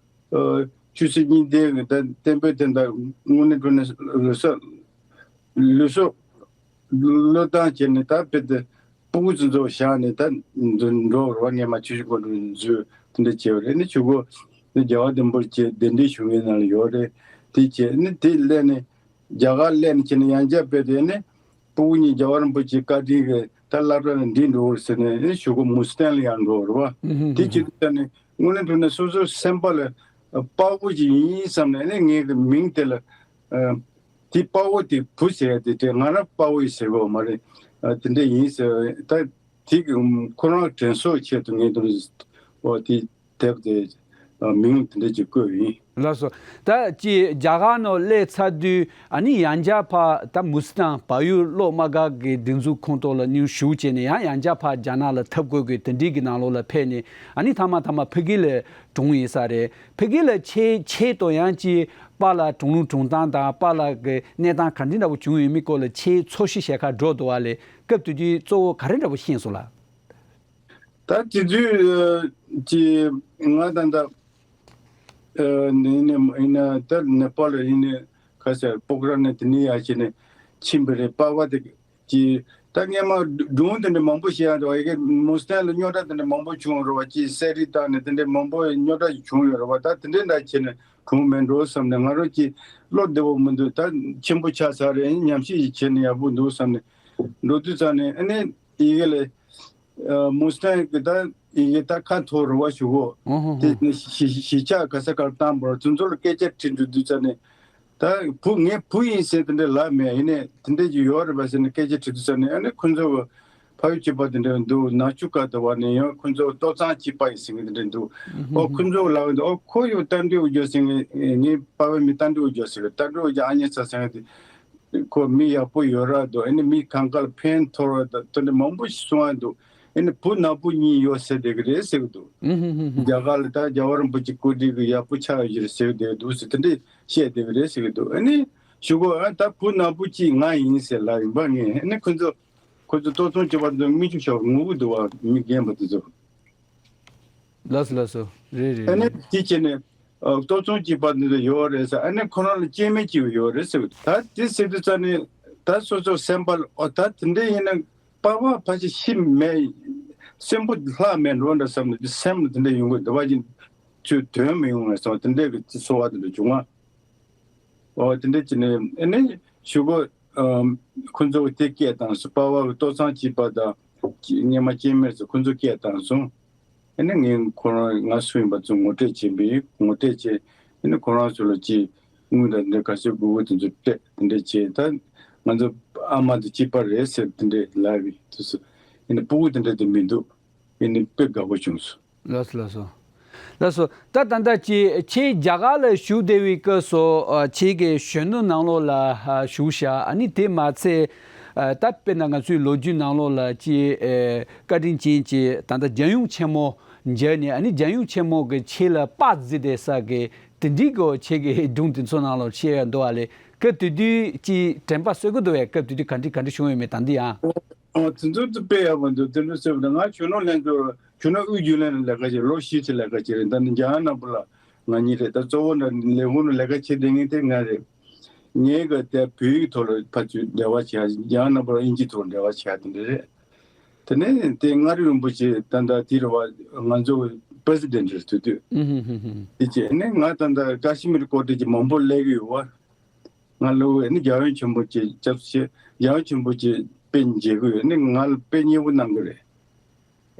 ཨ་ཆོས་སྲིད་གཉིས་ལྡན་གྱི་ད་བསྟན་པའི་དོན་དག་དངོས་གནས་དྲང་གནས་ལུས་ས་ལུས་སྲོག་བློས་བཏང་བྱས་ནས། ད་དཔེ་དེ་སྤུ་གུ་ཚོ་ཚོ་བཞག་ནས་ད་འགྲོ་བ་རེད་བ། སྔས་མ་ཆུ་བཞི་སྒང་དྲུག་འཛུལ་དེ་འདྲ་བྱས་པ་རེད། ནི་ཆུ་གོ་ནི་རྒྱལ་བ་དམ་པོར་བཅས་གདན་འདྲེན་ཞུ་མཁན་ནང་ལ་ཡོད་རེད། དེ་བྱས་ནི་དེ་སླེབས་ནས་རྒྱ་གར་སླེབས་ནས་བྱས་ནས་ཡང་བསྐྱར་དཔེ་དེ་ནི་སྤུ་གུ་གཉིས་རྒྱལ་བ་རིན་པོ་ཆེའི་བཀའ་དྲིན་གྱིས་ད་སློབ་གྲྭ་ལ་འགྲིམས་འགྲོ་བར་ཟེར་ནས་ནི་གཞུག་གུ་མུ་སི་ཐན་ལ་ཡང་འགྲོ་བར་བ། དེ་བྱེད་དུས་ཙ་ནས་དངོས་གནས་དྲང་གནས་སོ་སོའི་སེམས་པ་ལ་དཔའ་བོ་ཅིག་ཡིན་བསམ་ནས་ནི་ངའི་གི་མིང་དེ་ལ་ཨ་དེ་དཔའ་བོ་དེ་བུ་ཟེར་ཡ་དེ་དེ་ང་རང་དཔའ་བོ་ཡིན་ཟེར་བ་མ་རེད། ཨ་དེ་འདྲ་ཡིན་ཟེར། ད་དེ་གི་ཁོ་རང་དྲན་གསོའི་ཆེད་དུ་ངས་དེ་འདྲ་ཨོ་དེ་དེབ་དེ་ཨ་མིང་དེ་འདྲ་ཅིག་བཀོད་ཡིན། ལགས་སོ། ད་ཅི་རྒྱ་གར་ནང་སླེབས་ཚར་དུས་ཨ་ནི་ཡང་བསྐྱར་ཕར་ད་མུ་སི་ཐན་བལ་ཡུལ་གློག་དམར་སྒར་གྱི་སྒྲིག་འཛུགས་ཁོངས་གཏོགས་ལ་མཉམ་ཞུགས་བྱས་ནས་ཡང་ཡང་བསྐྱར་ཕར་རྒྱ་ནག་ལ་འཐབ་དགོས་ཀྱི་དེ་འདྲའི་གི་ནང་ལོགས་ལ་ཕེབས་ནས་ཨ་ནི་མཐའ་མ་མཐའ་མ་ཕ་གི་ལ་གྲོངས་ཡིན་ས་རེད། ཕ་གི་ལ་ཁྱེད་ཆེད་དུ་ཡང་ཅི་པཱ་ལགས་གྲོངས་ལུགས་གྲོངས་སྟངས་དང་པཱ་ལགས་ཀྱི་གནས་སྟངས་ག་འདྲ་འདྲ་བོ་བྱུང་ཡོད་མེད་སྐོར་ལ་ཁྱེད་ཚོར་ཤེས་བྱེད་ཁ་འགྲོ་འདུག་བ་ལས། སྐབས་དེ་དུས་གཙོ་བོ་ག་རེ་འདྲ་བོ་ཤེས་སོང་ལགས། ད་དེ་དུས་ཀྱི་ང་ད་ལྟ་ཨ་ནི་ནི་ཡིན་ན་ད་ནེ་པཱལ་ཡིན་ནི་ག་ས་པོ་ཁ་རན་ནས་དེ་ནས་ཡར་བྱས་ནས་ཕྱིན་པ་རེད། པ་ཕ་དེ་ཀྱི་ད་སྔས་མ་སྒྲུང་དེ་འདྲ་མང་པོ་བཤད་ཡག་འདུག་ཡ་གི་མུ་སི་ཐན་ལ་རྙོག་དྲ་དེ་འདྲ་མང་པོ་བྱུང་རེད་བ། ཅིག་གསེར་རིས་བཏང་ནས་དེ་འདྲ་མང་པོ་རྙོག་དྲ་ཞིག་བྱུང་ཡོད་རེད་བ། ད་དེ་འདྲ་འདྲ་བྱས་ནས་གྲོངས་མེད་འགྲོ་བསམ་ནས་ང་རང་ཅིག་བློ་བདེ་བོ་མི་འདུག་ད་ཆེན་པོ་ཆགས་ཚར་རེད། ཉམས་ཞིབ་ཅིག་བྱས་ན་ཡག་པོ་འདུག་བསམ་ནས་འགྲོ་དུས་ཙང་ནས་ཨ་ནི་ཡི་གེ་ལས་མུ་སི་ཐན་གི་ད་ཡི་གེ་ད་ཁ་འཐོར་རེད་བ་ཞུ་གོ་ཨོ་ཧོ་དེ་ཧོ། ནི་གཞིས་གཞིས་ཆགས་ག་ས་གར་བཏང་བར་དེ་ཚོ་ལ་སྐད་ཆ་དྲིས་འགྲོ་དུས་ཙང་ནས། ད་བུ་ངའི་བུ་ཡིན་ཟེར་དེ་འདྲ་ལབ་མེད། ཡིན་ནའི་དེ་འདྲ་ཅིག་ཡོད་རེད་པ་ཟེར་ནས་སྐད་ཆ་དྲིས་དུས་ཙ་ནས་ཨ་ནི་ཁོ་ཚོ་གི་ཕ་ཡུལ་གཅིག་པ་དེ་འདྲ་འདུག་ནག་ཆུ་ཁ་དེ་བ་ནས་ཡང་ཁོ་ཚོ་ལྟོ་ཚང་གཅིག་པ་ཡིན་ཟེར་མཁན་དེ་འདྲ་འདུག་ཨོ་ཁོ་ཚོ་ལབ་འདུག་ཨོ་ཁོ་ཡང་རྟ་མགྲིན་དབང་ཕྱུག་ཟེར་མཁན་ངའི་པ་ཕའི་མིང་རྟ་མགྲིན་དབང་ཕྱུག་ཟེར་གི་རྟ་མགྲིན་དབང་ཕྱུག་ཨ་མྱེས་ཚ་ཟེར་མཁན་དེ་ཁོ་མི་ཡག་པོ་ཡོད་ར་འདུག་ཨ་ནི་མི་གང་ག་ལ་ཕན་ཐོགས་ར་འདུག་དེ་འདྲ་མང་པོ་ཞིག་གསུང་ཨ་འདུག་ཨ་ནི་བུ་ནག་པོ་གཉིས་ཡོད་ཟེར་བསྡད་གི་རེད་ཟེར་གི་འདུག་ཨུ་ཧུ་ཧུ་ཧུ། རྒྱ་གར་ལ་ད་རྒྱལ་བ་རིན་པོ་ཆེ་སྐུ་དྲིན་གི་ཡག་པོ་ཆགས་ཡོད་ཀྱི་རེད་ཟེར་གི་འདུག་ཟེར་དེ་འདྲས་བཤད་བསྡད་གི་རེད་ཟེར་གི་འདུག་ཨ་ནི་ཞུ་གོ་ཨ་ད་བུ་ནག་པོ་གཅིག་ང་ཡིན་ཟེར་ལབ་ཡིན་པ་ངས། ཨ་ནི་ཁོ་ཚོ་ཁོ་ཚོ་ལྟོ་ཚང་གཅིག་པ་ཚོ་མིག་ཆུ་ཤོར་ངུ་གི་འདུག་བ། མི་རྒན་པ་དེ་ཚོ། ལགས་སོ་ལགས་སོ། རེད་རེད་ཨ་ནི་རེད། དེ་བྱས་ནས་ཨ་ལྟོ་ཚང་གཅིག་པ་འདི་ཚོ་ཡོད་རེད་ཟེར། ཨ་ནི་ཁོ་རང་ལ་སྐྱེ་དམན་གཅིག་ཡོད་རེད་ཟེར་གི་འདུག་ད་དེ་ཟེར་དུས་ཙ་ནས་ད་སོ་སོ་སེམས་པ་ལ་ཨོ་ད་དེ་འདྲ་ཡིན་ན། པ་ཕ་ཕལ་ཆེར་ཤི་མེད། གསོན་པོ་ལྷག་མེད་འགྲོ་འདྲ་བསམ་ནས་སེམས་ལ་དེ་འདྲ་ཡོང་གི་འདུག་བ་ཅིག་ཚོས་དོན་མི་ཡོང་བའི་སོང་དེ་འདྲའི་གི་ཚོར་བ་དེ་འདྲ་བྱུང་བ། ཨོ་དེ་འདྲ་བྱས་ནས་ཨ་ནི་གཞུག་གུ་ཨམ་ཁོ་ཚོ་གི་དེ་སྐད་བཏང་སོང་། པ་ཕ་གི་ལྟོ་ཚང་གཅིག་པ་དང་སྐྱེས་སྔོན་མ་སྐྱེས་དམན་ཚོ་ཁོ་ཚོ་སྐད་བཏང་སོང་། ཨ་ནི་ངས་ཁོ་རང་ང་སུ་ཡིན་པ་ཚོ་ངོ་སྤྲོད་བྱས་པས་ངོ་སྤྲོད་བྱས། ཨ་ནི་ཁོ་རང་ཚོ་ལ་ཅིག་དངུལ་དང་འདི་ག་ཚོད་དགོས་དགོས་དེ་ཚོ་སྤྲད་དེ་འདྲ་བྱས། ད་ང་ཚོ་ཨ་མ་དང་གཅིག་པ་རེད་ཟེར་དེ་འདྲ་ལབ་པས་དུས་སུ་ཨ་ནི་སྤུ་གུ་དེ་འདྲ་དེ་མི་འདུག་ཨ་ནི་དཔེ་དགའ་པོ་བྱུང་སོང་། ལགས་སོ་ལགས་སོ། ལགས་སོ། ད་ད་ལྟ་ཅི་ཁྱེད་རྒྱ་གར་ལ་བཞུགས་བསྡད་པའི་སྐབས་སུ་ཨ་ཁྱེད་ཀྱི་གཞོན་ནུ་ནང་ལོགས་ལ་ཨ་བཞུགས་ཤག་ཨ་ནི་དེ་མ་ཚད་ཨ་ད་དཔེར་ན་ང་ཚོའི་ལོ་རྒྱུས་ནང་ལོགས་ལ་ཅི་ཨེ་བཀའ་དྲིན་ཅན་ཅི་ད་ལྟ་རྒྱལ་ཡུམ་ཆེན་མོ་མཇལ་ནས་ཨ་ནི་རྒྱལ་ཡུམ་ཆེན་མོ་གི་ཁྱེད་ལ་པར་བརྩིས་བསྡད་ས་གི་དེ་འདྲའི་གི་ཁྱེད་ཀྱི་སྒྲུང་དེ་ཚོ་ནང་ལོགས་བཤད་ཡ་འདུག་ཨ་ལེ། སྐབས་དེ་དུས་ཀྱི་དྲན་པ་གསོས་ཀྱི་འདུག་བས། སྐབས་དེ་དུས་ག་འདྲི་ག་འདྲི་བྱུང་ཡོད་མེད་ད་འདི་ཡང་། ཨ་དེ་ཚོ་དེ་དཔེ་ཡག་པོ་འདུག་དེ་འདྲ་ཟེར་བ་ན་ང་གཞོན་ནུ་ལྷན་ཚོགས་གཞོན་ནུ་དབུས་རྒྱུན་ལས་ལ་ལས་ཀ་བྱེད། ལོ་བཞི་ཙམ་ལས་ཀ་བྱེད་རེད། ད་ནི་རྒྱ་གར་ནང་པ་ལ་ང་གཉིས་རེད། ད་གཙོ་བོ་ན་ལས་ཁུངས་ནང་ལས་ཀ་བྱེད་བསྡད་མཁན་དེ་ང་རེད། ངའི་ག་དེ་བོད་ཡིག་ཐོག་ལ་ཕར་ཚུར་འབྲེལ་བ་བྱེད་ཡ། རྒྱ་གར་ནང་པ་ལ་དབྱིན་ཇི་ཐོག་འབྲེལ་བ་བྱེད་ཡ་དེ་འདྲ་རེད། དེ་ནས་དེ་མངའ་རིས་རིན་པོ་ཆེ་ད་ལྟ་དེ་རེད་བ། ང་ཚོ་པི་རེ་སི་ཌེན་ཊི་རེད་དུས་དུས། ཨུ་ཧུ་ཧུ་ཧུ། དེ་བྱས་ནས་ང་ད་ལྟ་ཀ་ཤི་མིར་ཀོ་ཊེ་ཇི་མང་པོ་སླེབས་ཀྱི་ཡོད་བ། ང་ལོ་ཨེ་ནི་རྒྱལ་ཡུམ་ཆེན་པོ་ཆེ་སྐྱབས་སུ་མཆི། རྒྱལ་ཡུམ་ཆེན་པོ་ཆེ་དཔེ་མཇལ་གི་ཡོད། ཨེ་ནི་ང་ལ་དཔེ་མཉེས་པོ་གནང་གི་རེད།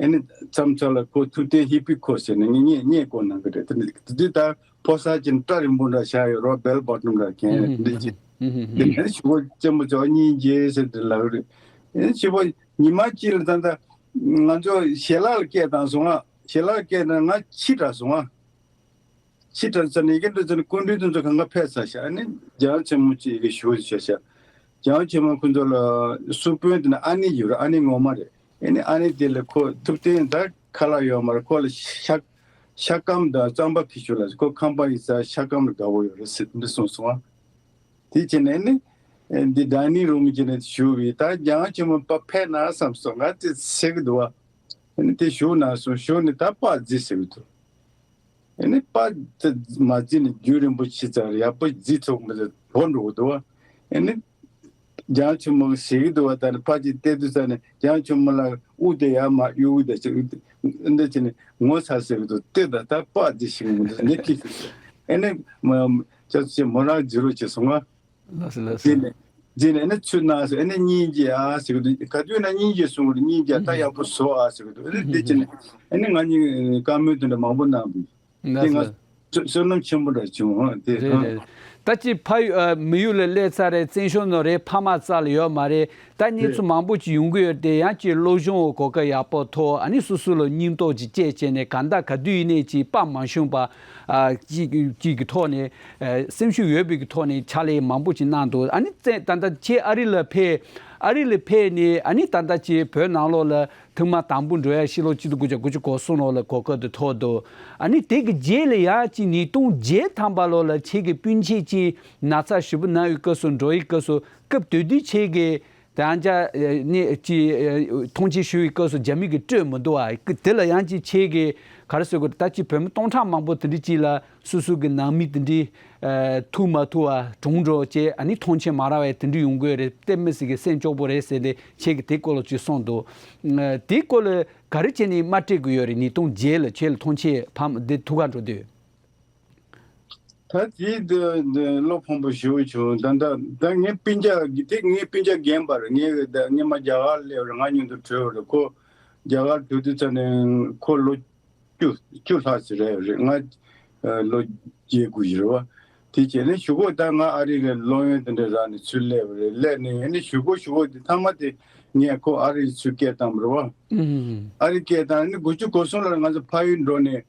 ཨེ་ནི་མཚམས་མཚམས་ལ་ཁོ་ཐུབ་བསྟན་ཧི་པི་ཁོ་ཟེར་ནས་ངས་བརྙན་བརྙན་བསྐུར་གནང་གི་རེད། དེ་ནི་དེ་དུས་ད་ཕོ་གསར་གྱི་སྐྲ་རིང་པོ་འདྲ་ཆགས་ཡོད་རོ། བེལ་བོ་ཊམ་འདྲ་གྱོན་ཡོད་འདི་ཅི། དེ་ནས་ཞུ་བོ་ཆེན་པོ་ཆེ་བ་སྙིང་རྗེ་ཟེར་དེ་ལབ་རེད། ཨེ་ཞུ་བོ་ཉི་མ་གཅིག་ལ་ད་ལྟ་ང་ཚོ་ཞལ་ལག་ལ་སྐད་བཏང་སོང་ང་། ཞལ་ལག་ལ་སྐད་བཏང་ང་ཕྱི་དྲགས་སོང་ང་། ཕྱི་དྲགས་ཚར་ནས་ཡི་གེ་འབྲི་ཚར་ནས་སྐུ་མགྲོན་དེ་ཚོ་གང་ག་ཕེབས་ཚར་ཤག་ཨ་ནི་རྒྱལ་བ་ཆེན་མོ་གཅིག་ཡི་གེ་ཞུ་བ་ཞུ་ཤག་རྒྱལ་བ་ཆེན་མོ་ཁོ་ཚོ་ལ་སུ་དཔོན་དེ་ན་ཨ་ནེ་ཡོད་རེད། ཨ་ནེ་ངོ་མ་རེད། ཨ་ནི་ཨ་ནེ་དེ་ལ་ཁོ་ཐུབ་བསྟན་ད་ཁ་ལག་ཡོད་མ་རེད། ཁོ་ལ་ཤ་ཤ་སྐམ་དང་རྩམ་པ་ཕུལ་ཤོག་ལབ། ཁོ་ཁང་པ་ཡིན་ཙང་ཤ་སྐམ་ལ་དགའ་བོ་ཡོད་རེད་ཟེར་འདི་གསུངས་སོང་ང་། དེ་བྱས་ནས་ནི་འདི་ཌའི་ནིང་རུམ་གྱི་ནས་ཞུ་བའི་ད་རྒྱལ་བ་ཆེན་མོ་པ་ཕེབས་ན་བསམ་སོང་ང་དེ་ཟེར་གི་འདུག་བ། ཨ་ནི་དེ་བཞུགས་གནང་སོང་། བཞུགས་ནས་ད་པར་བརྩིས་ཟེར་གི་འདུག་ཨ་ནི་པར་དེ་མ་བརྩིས་ནས་རྒྱུན་རིང་པོ་ཕྱིན་ཙང་ཡག་པོ་བརྩི་ཐུབ་མི་འདུག་བོར་འགྲོ་གི་འདུག་བ། ཨ་ནི་རྒྱལ་བ་ཆེན་མོ་གིས་ཟེར་གི་འདུག་བ། ད་ནི་པར་ཅིག་བལྟས་དུས་ཙ་ནས་རྒྱལ་བ་ཆེན་མོ་ལ་དབུགས་དེ་ཡར་མར་གཡུག་གི་འདུག་ཅིག་འདི་བྱས་ནས་ངོ་ཚ་ཟེར་གི་འདུག་ལྟོས་དང་ད་པར་བརྩི་ཤེས་མི་འདུག་འདི་ཁྱི་ཤི་ཟེར། ཨ་ནི་མོ་ཅག་ཅེ་མོ་རང་བརྩི་རོགས་བྱེད་སོང་ང་། ལགས་སོ་ལགས་སོ། རྗེས་ནས་རྗེས་ནས་ཨ་ནི་ཚུར་གནང་ཟེར། ཨ་ནི་སྙིང་རྗེ་ཨ་ཟེར་གི་འདུག་ག་དུས་ན་སྙིང་རྗེ་གསུང་གི་འདུག་སྙིང་རྗེ་ད་ཡག་པོ་བཟོ་ཨ་ཟེར་གི་འདུག་ཨ་ནི་དེ་བྱས་ནས་ཨ་ནི་ང་གཉིས་བཀའ་མོལ་དེ་འདྲ་མང་པོ་གནང་འདུག་དེ་ལགས་ང་སོ། བསོད་བསོད་ནམས་ཆེན་པོ་འདྲ་བྱུང་དེ། རེད་རེད། ད་ཅི་ཕ་ཡུལ་ཨ་མི་ཡུལ་ལ་སླེབས་ཚར་རེད། བཙན་བྱོལ་ནང་རེད། ཕ་མ་རྩ་ལ་ཡོད་མ་རེད། ད་གནས་ཚུལ་རེད། མང་པོ་ཅིག་ཡོང་གི་ཡོད་དེ། ཡང་ཅིག་སློབ་སྦྱོང་གོ་སྐབས་ཡག་པོ་ཐོབ། ཨ་ནི་སོ་སོ་ལ་སྙིང་སྟོབས་ཅིག་བསྐྱེད་བྱས་ནས་གང་ལྟར་ག་དུས་ཡིན་ནའི་ཅིག་པར་མ་ཞུམ་པ་ཨ་ཅིག་ཅིག་གི་ཐོག་ནས་ཨ་སེམས་ཤུགས་ཡོད་པའི་གི་ཐོག་ནས་ཕྱག་ལས་མང་པོ་ཅིག་གནང་འདུག་ཨ་ནི་བཙན་ད་ལྟ་ཁྱེད་ཨ་རི་ལ་ཕེབས། ཨ་རི་ལ་ཕེབས་ནས་ཨ་ནི་ད་ལྟ་ཅིག་བོད་ནང་ལོགས་ལ་ཐེངས་མ་དང་པོ་འགྲོ་ཡ་ཕྱི་ལོ་ཆིག་སྟོང་དགུ་བརྒྱ་དགུ་བཅུ་གོ་གསུམ་ལོ་ལ་གོ་སྐབས་དེ་ཐོབ་འདུག་ཨ་ནི་དེ་གི་རྗེས་ལ་ཡང་ཅིག་ཉིས་སྟོང་བརྒྱད་ཐམ་པ་ལོ་ལ་ཁྱེད་ཀྱི་སྤུན་མཆེད་ཅིག་ན་ཚ་ཞེ་པོ་ན་ཡི་སྐབས་སུ་འགྲོ་ཡི་སྐབས་སུ་སྐབས་དེ་དུས་ཁྱེད་ཀྱི་ད་ཡང་ཅིག་ནས་ཅིག་མཐོང་ཆེན་ཞུ་ཡི་སྐབས་སུ་རྒྱ་མི་གི་སྤྲོད་མི་འདུག་ཨ་དེ་ལ་ཡང་ཅིག་ཁྱེད་ཀྱི་ག་རེ་ཟེར་དགོས་ད་ཅིག་བོད་མི་སྟོང་ཕྲག་མང་པོ་དེ་འདྲ་ཅིག་ལ་སོ་སོ་གི་ནང་མི་དེ་འདྲའི་ཨ་ཐུག་མ་ཐུག་ཨ་གྲོངས་འགྲོ་བྱས་ཨ་ནི་མཐོང་ཆེན་མ་རག་པའི་དེ་འདྲ་ཡོང་གི་ཡོད་རེད། དེ་མི་སྲིད་ཀྱི་སེམས་སྐྱོ་པོ་རེད་ཟེར་ཏེ་ཁྱེད་ཀྱིས་དེ་སྐོར་ལ་ཅིག་གསུངས་འདུག་ཨ་དེ་སྐོར་ལ་ག་རེ་བྱས་ནས་མ་སྤྲད་དགོས་ཡོད་རེད། ཉིས་སྟོང་བརྒྱད་ལ་ཁྱེད་ལ་མཐོང་ཆེན་ཕམ་འདི་ཐུག་ག་འགྲོ་དུས། ད་དེ་འདི་འདི་བློ་ཕམ་པོ་ཞེ་པོ་བྱུང་། ད་ད་ད་ངའི་སྤུན་ཀྱག་དེ་ངའི་སྤུན་ཀྱག་རྒན་པ་རེད། ངའི་ད་སྔོན་མ་རྒྱ་གར་སླེབས་རེད། ང་མཉམ་དུ་བྲོས་རེད། ཁོ་རྒྱ་གར་བྲོས་དུས་ཙ་ནས་ཁོ་ལོ་བཅུ་བཅུ་ལྷག་ཙམ་རེད་རེད། ང་ཨ་ལོ་བརྒྱད་དགུ་ཞིག་རེད་བ། དེ་བྱས་ནས་གཞུག་གུ་ད་ང་ཨ་རི་ལ་སློབ་ཡོན་དེ་འདྲ་རག་ནས་ཚུར་སླེབས་པ་རེད། སླེབས་ནས་ཨ་ནི་གཞུག་གུ་གཞུག་གུ་དེ་མཐའ་མ་དེ་ངས་ཁོ་ཨ་རི་ཚུར་སྐད་བཏང་བ་རེད་བ། ཨུམ། ཨ་རི་སྐད་བཏང་ཨ་ནི་དགུ་བཅུ་གོ་གསུམ་ལ་ང་ཚོ་ཕ་ཡུལ་འགྲོ་ནས་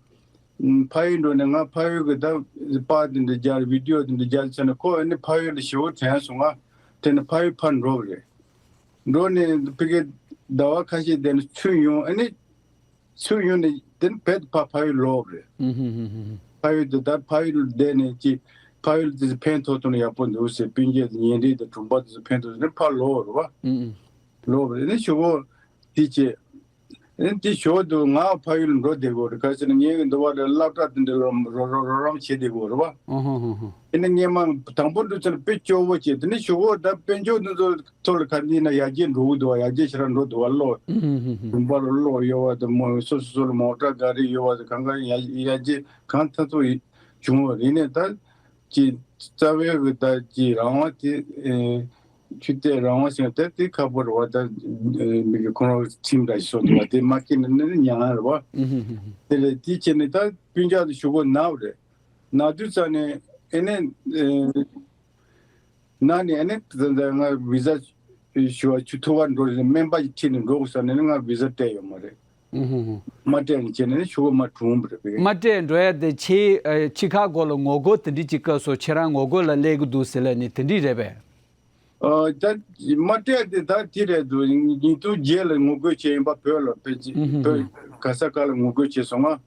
ཨུམ་ཕ་ཡུལ་འགྲོ་ནས་ང་ཕ་ཡུལ་གི་ད་པར་དེ་འདྲ་རྒྱག་བི་ཌི་ཡོ་དེ་འདྲ་རྒྱག་ཚར་ནས་ཁོ་ཨ་ནི་ཕ་ཡུལ་ལ་ཞེ་པོ་དྲན་སོང་ང་། དྲན་ནས་ཕ་ཡུལ་ཕར་འགྲོ་བ་རེད། འགྲོ་ནས་ཕ་གི་ཟླ་བ་ཁ་ཤས་བསྡད་ནས་ཚུར་ཡོང་ཨ་ནི། ཚུར་ཡོང་ནས་དེ་ནས་བོད་དུ་ཕར་ཕ་ཡུལ་ལོག་རེད། ཨུ་ཧུ་ཧུ་ཧུ་ཧུ། ཕ་ཡུལ་དུ་ད་ཕ་ཡུལ་བསྡད་ནས་ཅི་ཕ་ཡུལ་དེ་ཚོ་ཕན་ཐོགས་ཐུབ་ན་ཡག་པོ་འདུག་ཟེར། སྤུན་མཆེད་དང་ཉེ་འབྲེལ་དང་གྲོང་པ་དེ་ཚོ་ཕན་ཐོགས་ཟེར་ནས་ཕར་ལོག་རེད་བ། ཨུ་ཨུ། ལོག་རེད་ནས་ཞུ་གོ་དེ་བྱས། ཨེ་དེ་ཞོར་དུ་ང་ཕ་ཡུལ་འགྲོ་བསྡད་དགོས་རེད། ག་ཟེར་ན་ངའི་འདི་བ་ལ་སློབ་གྲྭ་དེ་འདྲ་ལ་རོ་རོ་རོ་རམ་བྱེད་བསྡད་དགོས་རེད་བ། ཨོ་ཧོ་ཧོ་ཧོ། ཨེ་ནི་སྔས་མ་དང་པོ་འགྲོ་ཚར་དཔེ་སྐྱོ་བོ་བྱས། དེ་ནས་ཞོར་འོག་ད་དཔལ་འབྱོར་འདི་ཚོ་ཐོག་ལ་ག་འདི་ན་ཡར་རྒྱས་འགྲོ་གི་འདུག་བ། ཡར་རྒྱས་ཞེ་དྲག་འགྲོ་འདུག་བ། གློག་ཨུ་ཧུ་ཧུ་ཧུ། དུམ་པ་ལ་གློག་ཡོད་བ་དང་མོ་སོ་སོ་སོ་ལ་མོ་ཊ་ག་རེ་ཡོད་བ་དང་གང་ག་ཡར་ཡར་རྒྱས་གང་ཐུབ་ཐུབ་བྱུང་བ་རེད། ནས་ད་ཀྱི་རྩ་བའི་གི་ད་ཀྱི་རང་དབང་དེ་ཨེ་ཆུ་གཏེར་རང་དབང་ཟེར་ཡང་ད་དེ་ཁག་པོ་རེད་བ། ད་ཨེ་མི་གི་ཁོ་རང་ཁྲིམས་འདྲ་ཞིག་བཟོ་འདུག་བ། དེ་མ་སྐྱེས་ན་ནི་ཉང་རེད་བ། ཨུ་ཧུ་ཧུ་ཧུ། དེ་ལས་དེ་བྱས་ནས་ད་སྤུན་ཀྱག་དེ་ཞུ་གོ་ན་བ་རེད། ན་དུས་ཙ་ནས་ཨེ་ནས་ཨེ་ན་ནས་ཨེ་ནས་ད་ད་ང་བི་ཟ་ཞུ་བ་ཆུ་ཐུ་བ་འགྲོ་རེད། སྨན་པ་ཡི་ཁྲིད་ནས་འགྲོ་དགོས་ས་ནས་ང་བི་ཟ་སྤྲད་ཡོད་མ་རེད། ཨུ་ཧུ་ཧུ། མ་སྤྲད་ནས་བྱས་ནས་ཞུ་གོ་མ་གྲུང་བ་རེད་པས། མ་སྤྲད་འགྲོ་ཡ་དེ་ཆེ་ཨ་ཆི་ཁ་གོ་ལ་ངོ་རྒོལ་དེ་འདྲི་ཅིག་བཀོད་སོང་། ཁྱེད་རང་ངོ་རྒོལ་ལ་སླེབས་ཀྱི་འདུག་ཟེར་ལ་ནི་དེ་འདྲི་རེད་པས། ཨ་ད་མ་སྤྲད་དེ་ད་དེ་རེད་འདུག་ཉིས་སྟོང་བརྒྱད་ལ་ངོ་རྒོལ་བྱས་ཡིན་པ། བོད་ལ་བོད་ཀྱི་ཨུ་ཧུ་ཧུ། བོད་ག་ས་ག་ལ་ངོ་རྒོལ་བྱས་སོང་ང་།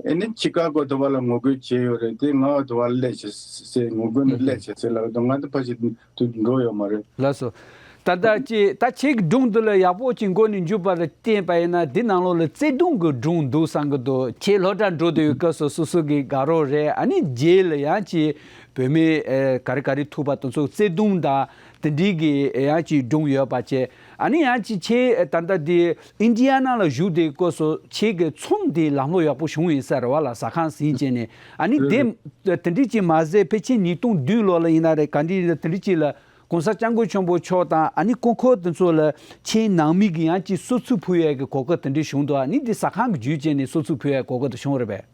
ཨེ་ནི་ཆི་ཀ་གོ་དུ་བ་ལ་ངོ་རྒོལ་བྱས་ཡོད་རེད། དེ་ང་དུ་བ་ལ་སླེབས་བྱས་ཟེར། ངོ་རྒོལ་ནི་སླེབས་བྱས་ཟེར་ལབ་དུས་ང་དུ་ཕ་ཞིག་དུ་འགྲོ་ཡོད་མ་རེད། ལགས་སོ། ད་ལྟ་ཅི་ད་ཁྱེད་ཀྱི་སྒྲུང་འདི་ལ་ཡག་པོ་ཅིག་མགོ་ནས་མཇུག་བར་བསྟན་པ་ཡིན་ན། འདི་ནང་ལོགས་ལ་བརྩེ་དུང་གི་སྒྲུང་འདུག་བསམ་གི་འདུག་ཁྱེད་སློབ་གྲྭ་འགྲོ་དུས་སྐབས་སུ་སོ་སོ་གི་དགའ་རོགས་རེད། ཨ་ནི་རྗེས་ལ་ཡང་ཅི་བོད་མི་ཨེ་ག་རེ་ག་རེ་ཐུག་པ་དེ་ཚོ་བརྩེ་དུང་དང་དེ་འདྲའི་གི་ཡང་ཅི་སྒྲུང་ཡོད་པ་བྱས། ཨ་ནི་ཡང་ཅི་ཁྱེད་ད་ལྟ་འདི་ཨིན་ཌི་ཡ་ན་ལ་བཞུགས་དུས་སྐབས་སུ་ཁྱེད་ཀྱི་ཚོང་འདི་ལམ་ལྷོང་ཡག་པོ་བྱུང་ཡིན་ས་རེད་བ། ལ་ཟ་ཁང་ཟིན་བྱས་ནས། ཨ་ནི་དེ་དེ་འདྲ་ཅིག་མ་ཟད་ཕལ་ཆེར་ཉིས་སྟོང་བདུན་ལོ་ལ་ཡིན་ན་རེད། ག་འདྲ་དེ་འདྲ་ཅིག་ལ་༸གོང་ས་༸སྐྱབས་མགོན་ཆེན་པོ་མཆོག་དང་ཨ་ནི་སྐུ་འཁོར་དེ་ཚོ་ལ་ཁྱེད་ནང་མི་གི་ཡང་ཅིག་གསོལ་ཚིགས་ཕུལ་ཡས་ཀྱི་གོ་སྐབས་དེ་འདྲ་བྱུང་འདུག་ཨ་ནི་འདི་ཟ་ཁང་གི་བརྒྱུད་བྱས་ནས་གསོལ་ཚིགས་ཕུལ་ཡས་གོ་སྐབས་དེ་བྱུང་རེད་པས།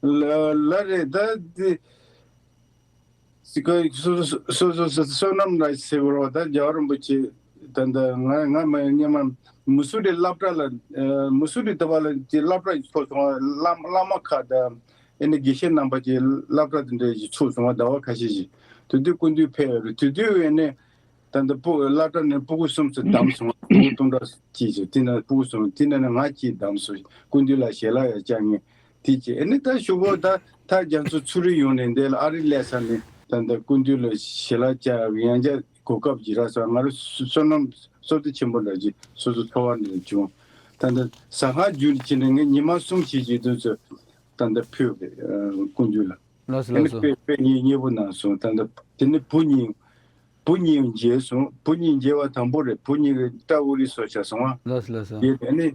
ལ་ལ་རེད། ད་འདི་སི་ཁ་སོ་སོ་སོ་སོ་བསོད་ནམས་ལ་ཟེར་བ་རོ། ད་རྒྱལ་བ་རིན་པོ་ཆེ་ད་ད་ང་ང་མ་སྔོན་མ་མུ་སུ་རི་སློབ་གྲྭ་ལ་མུ་སུ་རི་ད་བ་ལ་དེ་སློབ་གྲྭ་ཞིག་ཚུགས་སོང་བ། བླ་བླ་མ་ཁག་དང་ཨེ་ནི་དགེ་བཤེས་རྣམ་པ་ཀྱི་སློབ་གྲྭ་དེ་འདྲ་ཞིག་ཚུགས་སོང་བ། ཟླ་བ་ཁ་ཤས་ཤིག་དུས་དུས་སྐུ་མདུན་ཕེབས་ཡོད་རེད། དུས་དུས་ཨེ་ནི་ད་ལྟ་སྤུ་སློབ་གྲྭ་ནས་སྤུ་གུ་གསུམ་ཙམ་བདམས་སོང་བ། སྤུ་གུ་སྟོང་ཕྲག་གཅིག་ཙམ། དེ་ན་སྤུ་གུ་གསུམ་དེ་ན་ནས་ང་གཅིག་བདམས་སོང་། སྐུ་མདུན་ལ་ཞལ་ལག་ཡང་བཅར་མཁན་དེ་བྱས། ཨེ་ནི་ད་ཞུ་གོ་ད་ད་རྒྱ་མཚོ་ཚུ་རི་ཡོང་ནས་འདི་ལ་ཨ་རི་སླེབས་ས་ནས་ད་ལྟ་སྐུ་མདུན་ལ་ཞལ་ལག་བཅར་ཡང་བཅར་གོ་སྐབས་ཅིག་རག་སོང་། ང་རང་བསོད་ནམས་བསོད་བདེ་ཆེན་པོ་འདྲ་ཅིག་སོ་སོ་ཚོར་བ་འདྲ་བྱུང་། ད་ལྟ་ཟ་ཁང་བརྒྱུད་ནས་ཕྱིན་ནས་ངས་ཉི་མ་གསུམ་བྱས་ཀྱི་དུས་ཚོད་ད་ལྟ་ཕུལ་བས་སྐུ་མདུན་ལ། ལགས་སོ་ཨ་ནི་ལགས་སོ། དཔེ་དཔེ་ཉེ་ཉེ་པོ་གནང་སོང་། ད་ལྟ་དེ་ནི་བུ་གཉིས་བུ་གཉིས་མཇལ་སོང་། བུ་གཉིས་མཇལ་བ་དང་པོ་རེད། བུ་གཉིས་ཀྱི་སྐྲ་དབུ་རིས་སོ་བྱས་སོང་བ། ལགས་སོ་ལགས་སོ། དེ་ནི་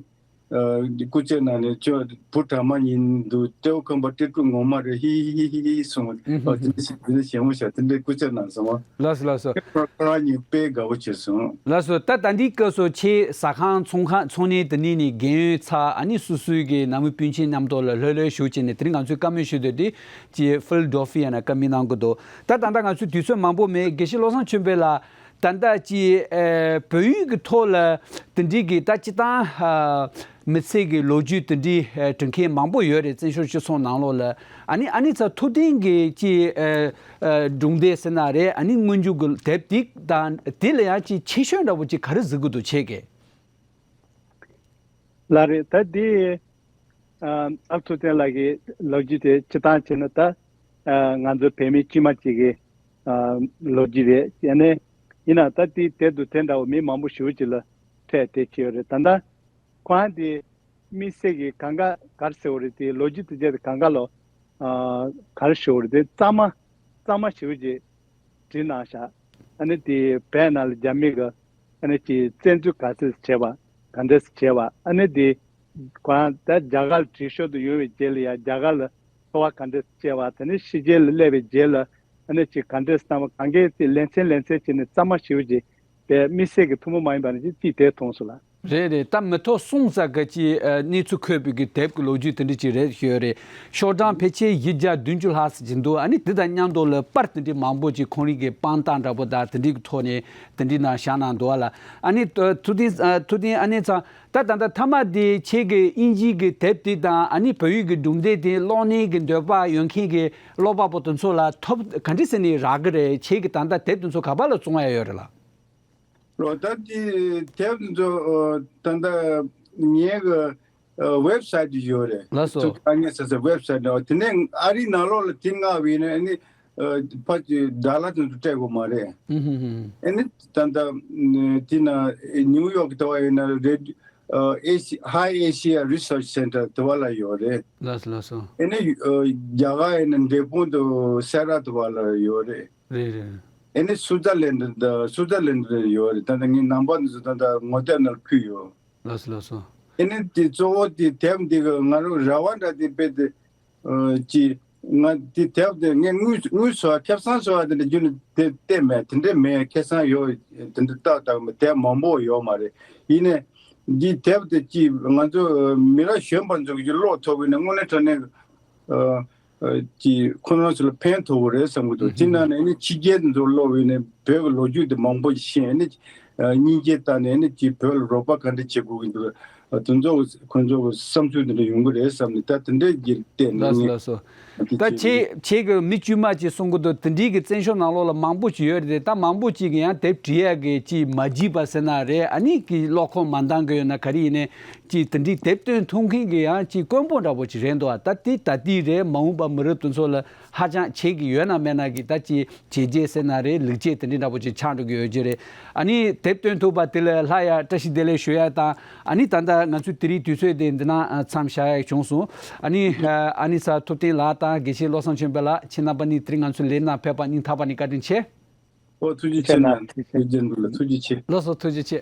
ཨ་སྐུ་ཚེ་ནང་ནས་ཁྱོད་བུ་དྲ་མ་ཡིན་འདུག་སྤྲེའུ་ཁམས་པ་སྤྲེལ་ཕྲུག་ངོ་མ་རེད། ཧི་ཧི་ཧི་ཧི་ཧི་གསུངས། ཨ་དེ་འདྲ་ཞིག་དེ་འདྲ་ཞེ་མོ་བྱས་དེ་འདྲའི་སྐུ་ཚེ་གནང་སོང་བ། ལགས་སོ་ལགས་སོ། ཁོ་རང་གཉིས་དཔེ་དགའ་བོ་བྱས་སོང་། ལགས་སོ། ད་ད་འདི་སྐབས་སུ་ཁྱེད་ཟ་ཁང་ཚོང་ཁང་ཚོང་གཉེར་དེ་ནི་ནི་རྒན་ཡོལ་ཚར། ཨ་ནི་སོ་སོའི་གི་ནང་མི་སྤུན་མཆེད་མཉམ་དུ་ལ་ལྷོད་ལྷོད་བཞུགས་བྱས་ནས་དེ་རིང་ང་ཚོས་བཀའ་མོལ་ཞུ་འདོད་དེ་ཅི་ཕི་ལ་ཌེལ་ཕི་ཡ་ན་བཀའ་མོལ་གནང་གི་འདུག་ད་ད་ལྟ་ང་ཚོའི་དུས་ཚོད་མང་པོ་མེད། དགེ་བཤེས་བློ་བཟང་ཆོས་འཕེལ་ལགས། ད་ལྟ་ཅི་ཨེ་བོད་ཡིག་གི་ཐོག་ལ་དེ་འདྲའི་གི་ད་སྤྱི་བཏང་ཨ་མི་ཚེ་གི་ལོ་རྒྱུས་དེ་འདྲའི་ཨེ་འབྲི་མཁན་མང་པོ་ཡོད་རེད། བཙན་བྱོལ་སྤྱི་ཚོགས་ནང་ལོགས་ལ། ཨ་ནི་ཨ་ནི་ཚ་ཐུབ་བསྟན་གི་ཅི་ཨེ་ཨེ་སྒྲུང་ལྡེབས་ཟེར་ན་རེད། ཨ་ནི་སྔོན་འཇུག་གི་དེབ་དེ་དང་དེ་ལ་ཡང་ཅི་ཁྱད་ཆོས་འདྲ་པོ་ཅི་ག་རེ་གཟིགས་གི་འདུག་ཁྱེད་ཀྱིས། ལགས་རེད། ད་འདི་ཨ་ཨ་ཐུབ་བསྟན་ལགས་ཀྱི་ལོ་རྒྱུས་དེ་སྤྱིར་བཏང་བྱས་ན་ད་ཨ་ང་ཚོ་བོད་མི་དཀྱུས་མ་གཅིག་གི་ཨ་ལོ་རྒྱུས་རེད། ཡང་ན་ཡིན་ན་ད་འདི་དེབ་ཏུ་དེ་འདྲ་བོ་མི་མང་པོ་ཞེ་པོ་ཅིག་ལ་འཕྲད་དེ་བྱས་ཡོད་རེད། ད་ལྟ་ཁོ་རང་དེ་དམིགས་བསལ་གྱི་གང་ག་ག་རེ་ཟེར་བ་རེད། དེ་ལོ་རྒྱུས་དེ་བྱས་ཏེ་གང་ག་ལོ་ཨ་ག་རེ་ཟེར་བ་རེད། དེ་གཙང་མ་གཙང་མ་ཞེ་པོ་ཅིག་བྲིས་གནང་ཤག་ཨ་ནི་དེ་བོད་ནང་ལ་རྒྱ་མི་གི་ཨ་ནི་ཅིག་བཙན་འཛུལ་ག་ཚོད་བྱས་པ་ག་འདྲས་བྱས་པ། ཨ་ནི་དེ་ཁོ་རང་ད་རྒྱ་གར་བྲིས་ཤོར་དུ་ཡོང་བའི་རྗེས་ལ་ཡང་རྒྱ་གར་ལ་འཚོ་བ་ག་འདྲས་བྱས་པ། དེ་ནས་ཕྱི་རྒྱལ་ལ་སླེབས་པའི་རྗེས་ལ་ཨ་ནི་ཅིག་ག་འདྲས་བཏང་བ་གང་གའི་དེ་ལེ་ཚན་ལེ་ཚན་བྱས་ནས་གཙང་མ་ཞེ་པོ་ཅིག་དེ་དམིགས་བསལ་གྱི་ཐུན་མོང་མ་ཡིན་པ་ནང་བཞིན་ཅིག་དེ་མཐོང་སོང་ལགས། རེད་རེད། ད་མི་ཐོག་གསུམ་ཙམ་ག་ཅིག་ཨ་གནས་ཚུལ་འཁོད་པའི་གི་དེབ་ཀྱི་ལོ་རྒྱུས་དེ་འདྲ་ཅིག་རེད་ཞུ་ཡོད་རེད། ཤོག་གྲངས་ཕལ་ཆེར་བཞི་བརྒྱ་བདུན་ཅུ་ལྷག་ཙམ་ཅིག་འདུག་ཨ་ནི་དེ་དང་མཉམ་དུ་ལ་པར་དེ་འདྲ་མང་པོ་ཅིག་ཁོང་རང་གི་དཔང་རྟགས་འདྲ་པོ་དང་དེ་འདྲའི་གི་ཐོག་ནས་དེ་འདྲའི་ནང་བཞག་གནང་འདུག་ཨ་ལ། ཨ་ནི་ཐུབ་བསྟན་ཨ་ཐུབ་བསྟན་ཨ་ནེ་ཚང་ད་ད་ད་ཐ་མ་དེ་ཁྱེད་ཀྱི་དབྱིན་ཇིའི་གི་དེབ་དེ་དང་ཨ་ནི་བོད་ཡིག་གི་སྒྲུང་དེབ་དེ་ཀློག་ནས་གི་འདོད་པ་ཡོད་མཁན་གི་ཀློག་པ་པོ་དེ་ཚོ་ལ་ཐོབ་ག་འདྲ་ཟེར་ནས་རག་གི་རེད། ཁྱེད་ཀྱི་ད་ད་དེབ་དེ་ཚོ་ག་པ་ལ་བཙོང་ཡ་ཡོད་རེད་ལ། ལོ་ད་དེ་དེབ་ཚོ་ད་ལྟ་ངའི་གི་ཝེབ་སའིཊ་ཡོད་རེད། ལགས་སོ། ཐུགས་ཨ་ངའི་ས་ས་ཝེབ་སའིཊ་ནང་དེ་ནས་ཨ་རིའི་ནང་ལོགས་ལ་དེ་མངགས་པ་ཡིན་ན་ཨ་ནི་ཕ་ཌ་ལ་དེ་ཚོ་སྤྲད་དགོས་མ་རེད། ཨ་ནི་ད་ལྟ་དེ་ན་ནིའུ་ཡོག་གི་ལྟ་བ་ཡིན་ན་རེ་ ཨ་ཨེ་ཤི་High Asia Research Center དེ་བ་ལ་ཡོད་རེད། ལགས་སོ་ལགས་སོ། ཨེ་ནི་ཨ་རྒྱ་གར་ཡིན་ན་འབྲས་སྤུངས་དུ་སེ་ར་དེ་བ་ལ་ཡོད་རེད། རེད་རེད། ཨེ་ནི་སུའུ་ཙར་ལན་ཌི་དང་སུའུ་ཙར་ལན་ཌི་ཡོད་རེད། ད་ལྟ་ངའི་ནང་པ་འདི་ཚོ་ད་ལྟ་ངོ་དེབ་ནང་བཀོད་ཡོད། ལགས་སོ་ལགས་སོ། ཨེ་ནི་དེ་གཙོ་བོ་དེ་དེབ་འདི་གི་ང་རང་རེ་བ་འདྲ་དེ་དཔེ་དེ་ཨ་ཅི་ང་དེ་དེབ་དེ་ངས་དངུལ་དངུལ་བཟོ་བ་ཁེ་བཟང་བཟོ་བ་དེ་འདྲ་རྒྱུན་ནས་དེ་བལྟས་མེད། དེ་འདྲ་མེད། ཁེ་བཟང་ཡོད་དེ་འདྲ་ཏག་ཏག་མེད། དེབ་མང་པོ་ཡོད་མ་རེད། ཡིན་ནའི་འདི་དེབ་དེ་ཅི་ང་ཚོ་མི་རབས་གཞོན་པ་ཚོ་གིས་ཀློག་ཐུབ་པ་ཡིན་ན་དངོས་གནས་དྲང་གནས་ཨ་ཨ་ཅི་ཁོ་རང་ཚོ་ལ་ཕན་ཐོགས་ཀྱི་རེད་བསམ་གྱི་འདུག་དེ་ནང་ནས་ནི་ཕྱི་རྒྱལ་དུ་ཚོ་ཀློག་པ་ཡིན་ན་བོད་ཀྱི་ལོ་རྒྱུས་དེ་མང་པོ་ཤེས་ནི་ཨ་སྙིང་རྗེ་བཏང་ནས་ནི་ཅི་བོད་ལ་རོགས་པ་ག་འདྲ་བྱེད་དགོས་ཀྱི་འདུག་ཨ་དེ་ཚོ་ཁོ་ཚོ་གི་བསམ་ཚུལ་དེ་འདྲ་ཡོང་གི་རེད་བསམ་ནས། ད་དེ་འདྲའི་གི་བལྟས་ནས་ལགས་སོ་ངས་ལགས་སོ། ད་ཁྱེད་ཁྱེད་ཀྱི་མི་དཀྱུས་མ་ཅིག་གསུང་གི་འདུག་དེ་འདྲའི་གི་བཙན་བྱོལ་ནང་ལོགས་ལ་མང་པོ་ཅིག་ཡོད་རེད་དེ། ད་མང་པོ་ཅིག་གི་ཡང་དེབ་བྲིས་ཡ་གི་ཅིག་མ་བརྒྱུད་པ་ཟེར་ན་རེད། ཨ་ནི་གི་ཀློག་ཁོམ་མ་འདང་གི་ཡོད་ན་ག་རེ་ཡིན་ནའི་ཅིག་དེ་འདྲའི་དེབ་སྟོན་ཐུབ་མཁན་གི་ཡང་ཅིག་དཀོན་པོ་འདྲ་པོ་ཅིག་རེད་འདུག་ཨ་ད་དེ་ད་ལྟའི་རེད། མ་འོངས་པ་མི་རབས་དེ་ཚོ་ལ་ཧ་ཅང་ཁྱེད་ཀྱི་ཡོད་ན་མེད་ན་གི་ད་ཅིག་བྱས་རྗེས་ཟེར་ན་རེད། ལེགས་སྐྱེས་དེ་འདྲའི་འདྲ་པོ་ཅིག་ཆགས་འགྲོ་གི་ཡོད་ཀྱི་རེད། ཨ་ནི་དེབ་སྟོན་ཐུབ་པ་དེ་ལ་སླར་ཡང་བཀྲ་ཤིས་བདེ་ལེགས་ཞུ་ཡ་དང་། ཨ་ནི་ད་ལྟ་ང་ཚོའི་དེ་རིང་དུས་ཚོད་དེ་འདི་ན་ཨ་མཚམས་བཞག་ཡ་བྱུང་སོང་། ཨ་ནི་ཨ་ཨ་ནི་སར་ཐུབ་བསྟན་ལགས་དང་དགེ་བཤེས་བློ་བཟང་ཆོས་འཕེལ་ལགས། ཁྱེད་རྣམ་པ་གཉིས་དེ་རིང་ང་ཚོའི་ལས་ནང་ཕེབས་པ་སྙིང་ཐག་པ་ནས་བཀའ་དྲིན་ཆེ། ཨོ་ཐུགས་རྗེ་ཆེ་ཁྱེད་རྣམས་ཐུགས་རྗེ་ཆེ། ཐུགས་རྗེ་འདུག་ལ་ཐུགས་རྗེ་ཆེ། ལགས་སོ་ཐུགས་རྗེ་ཆེ།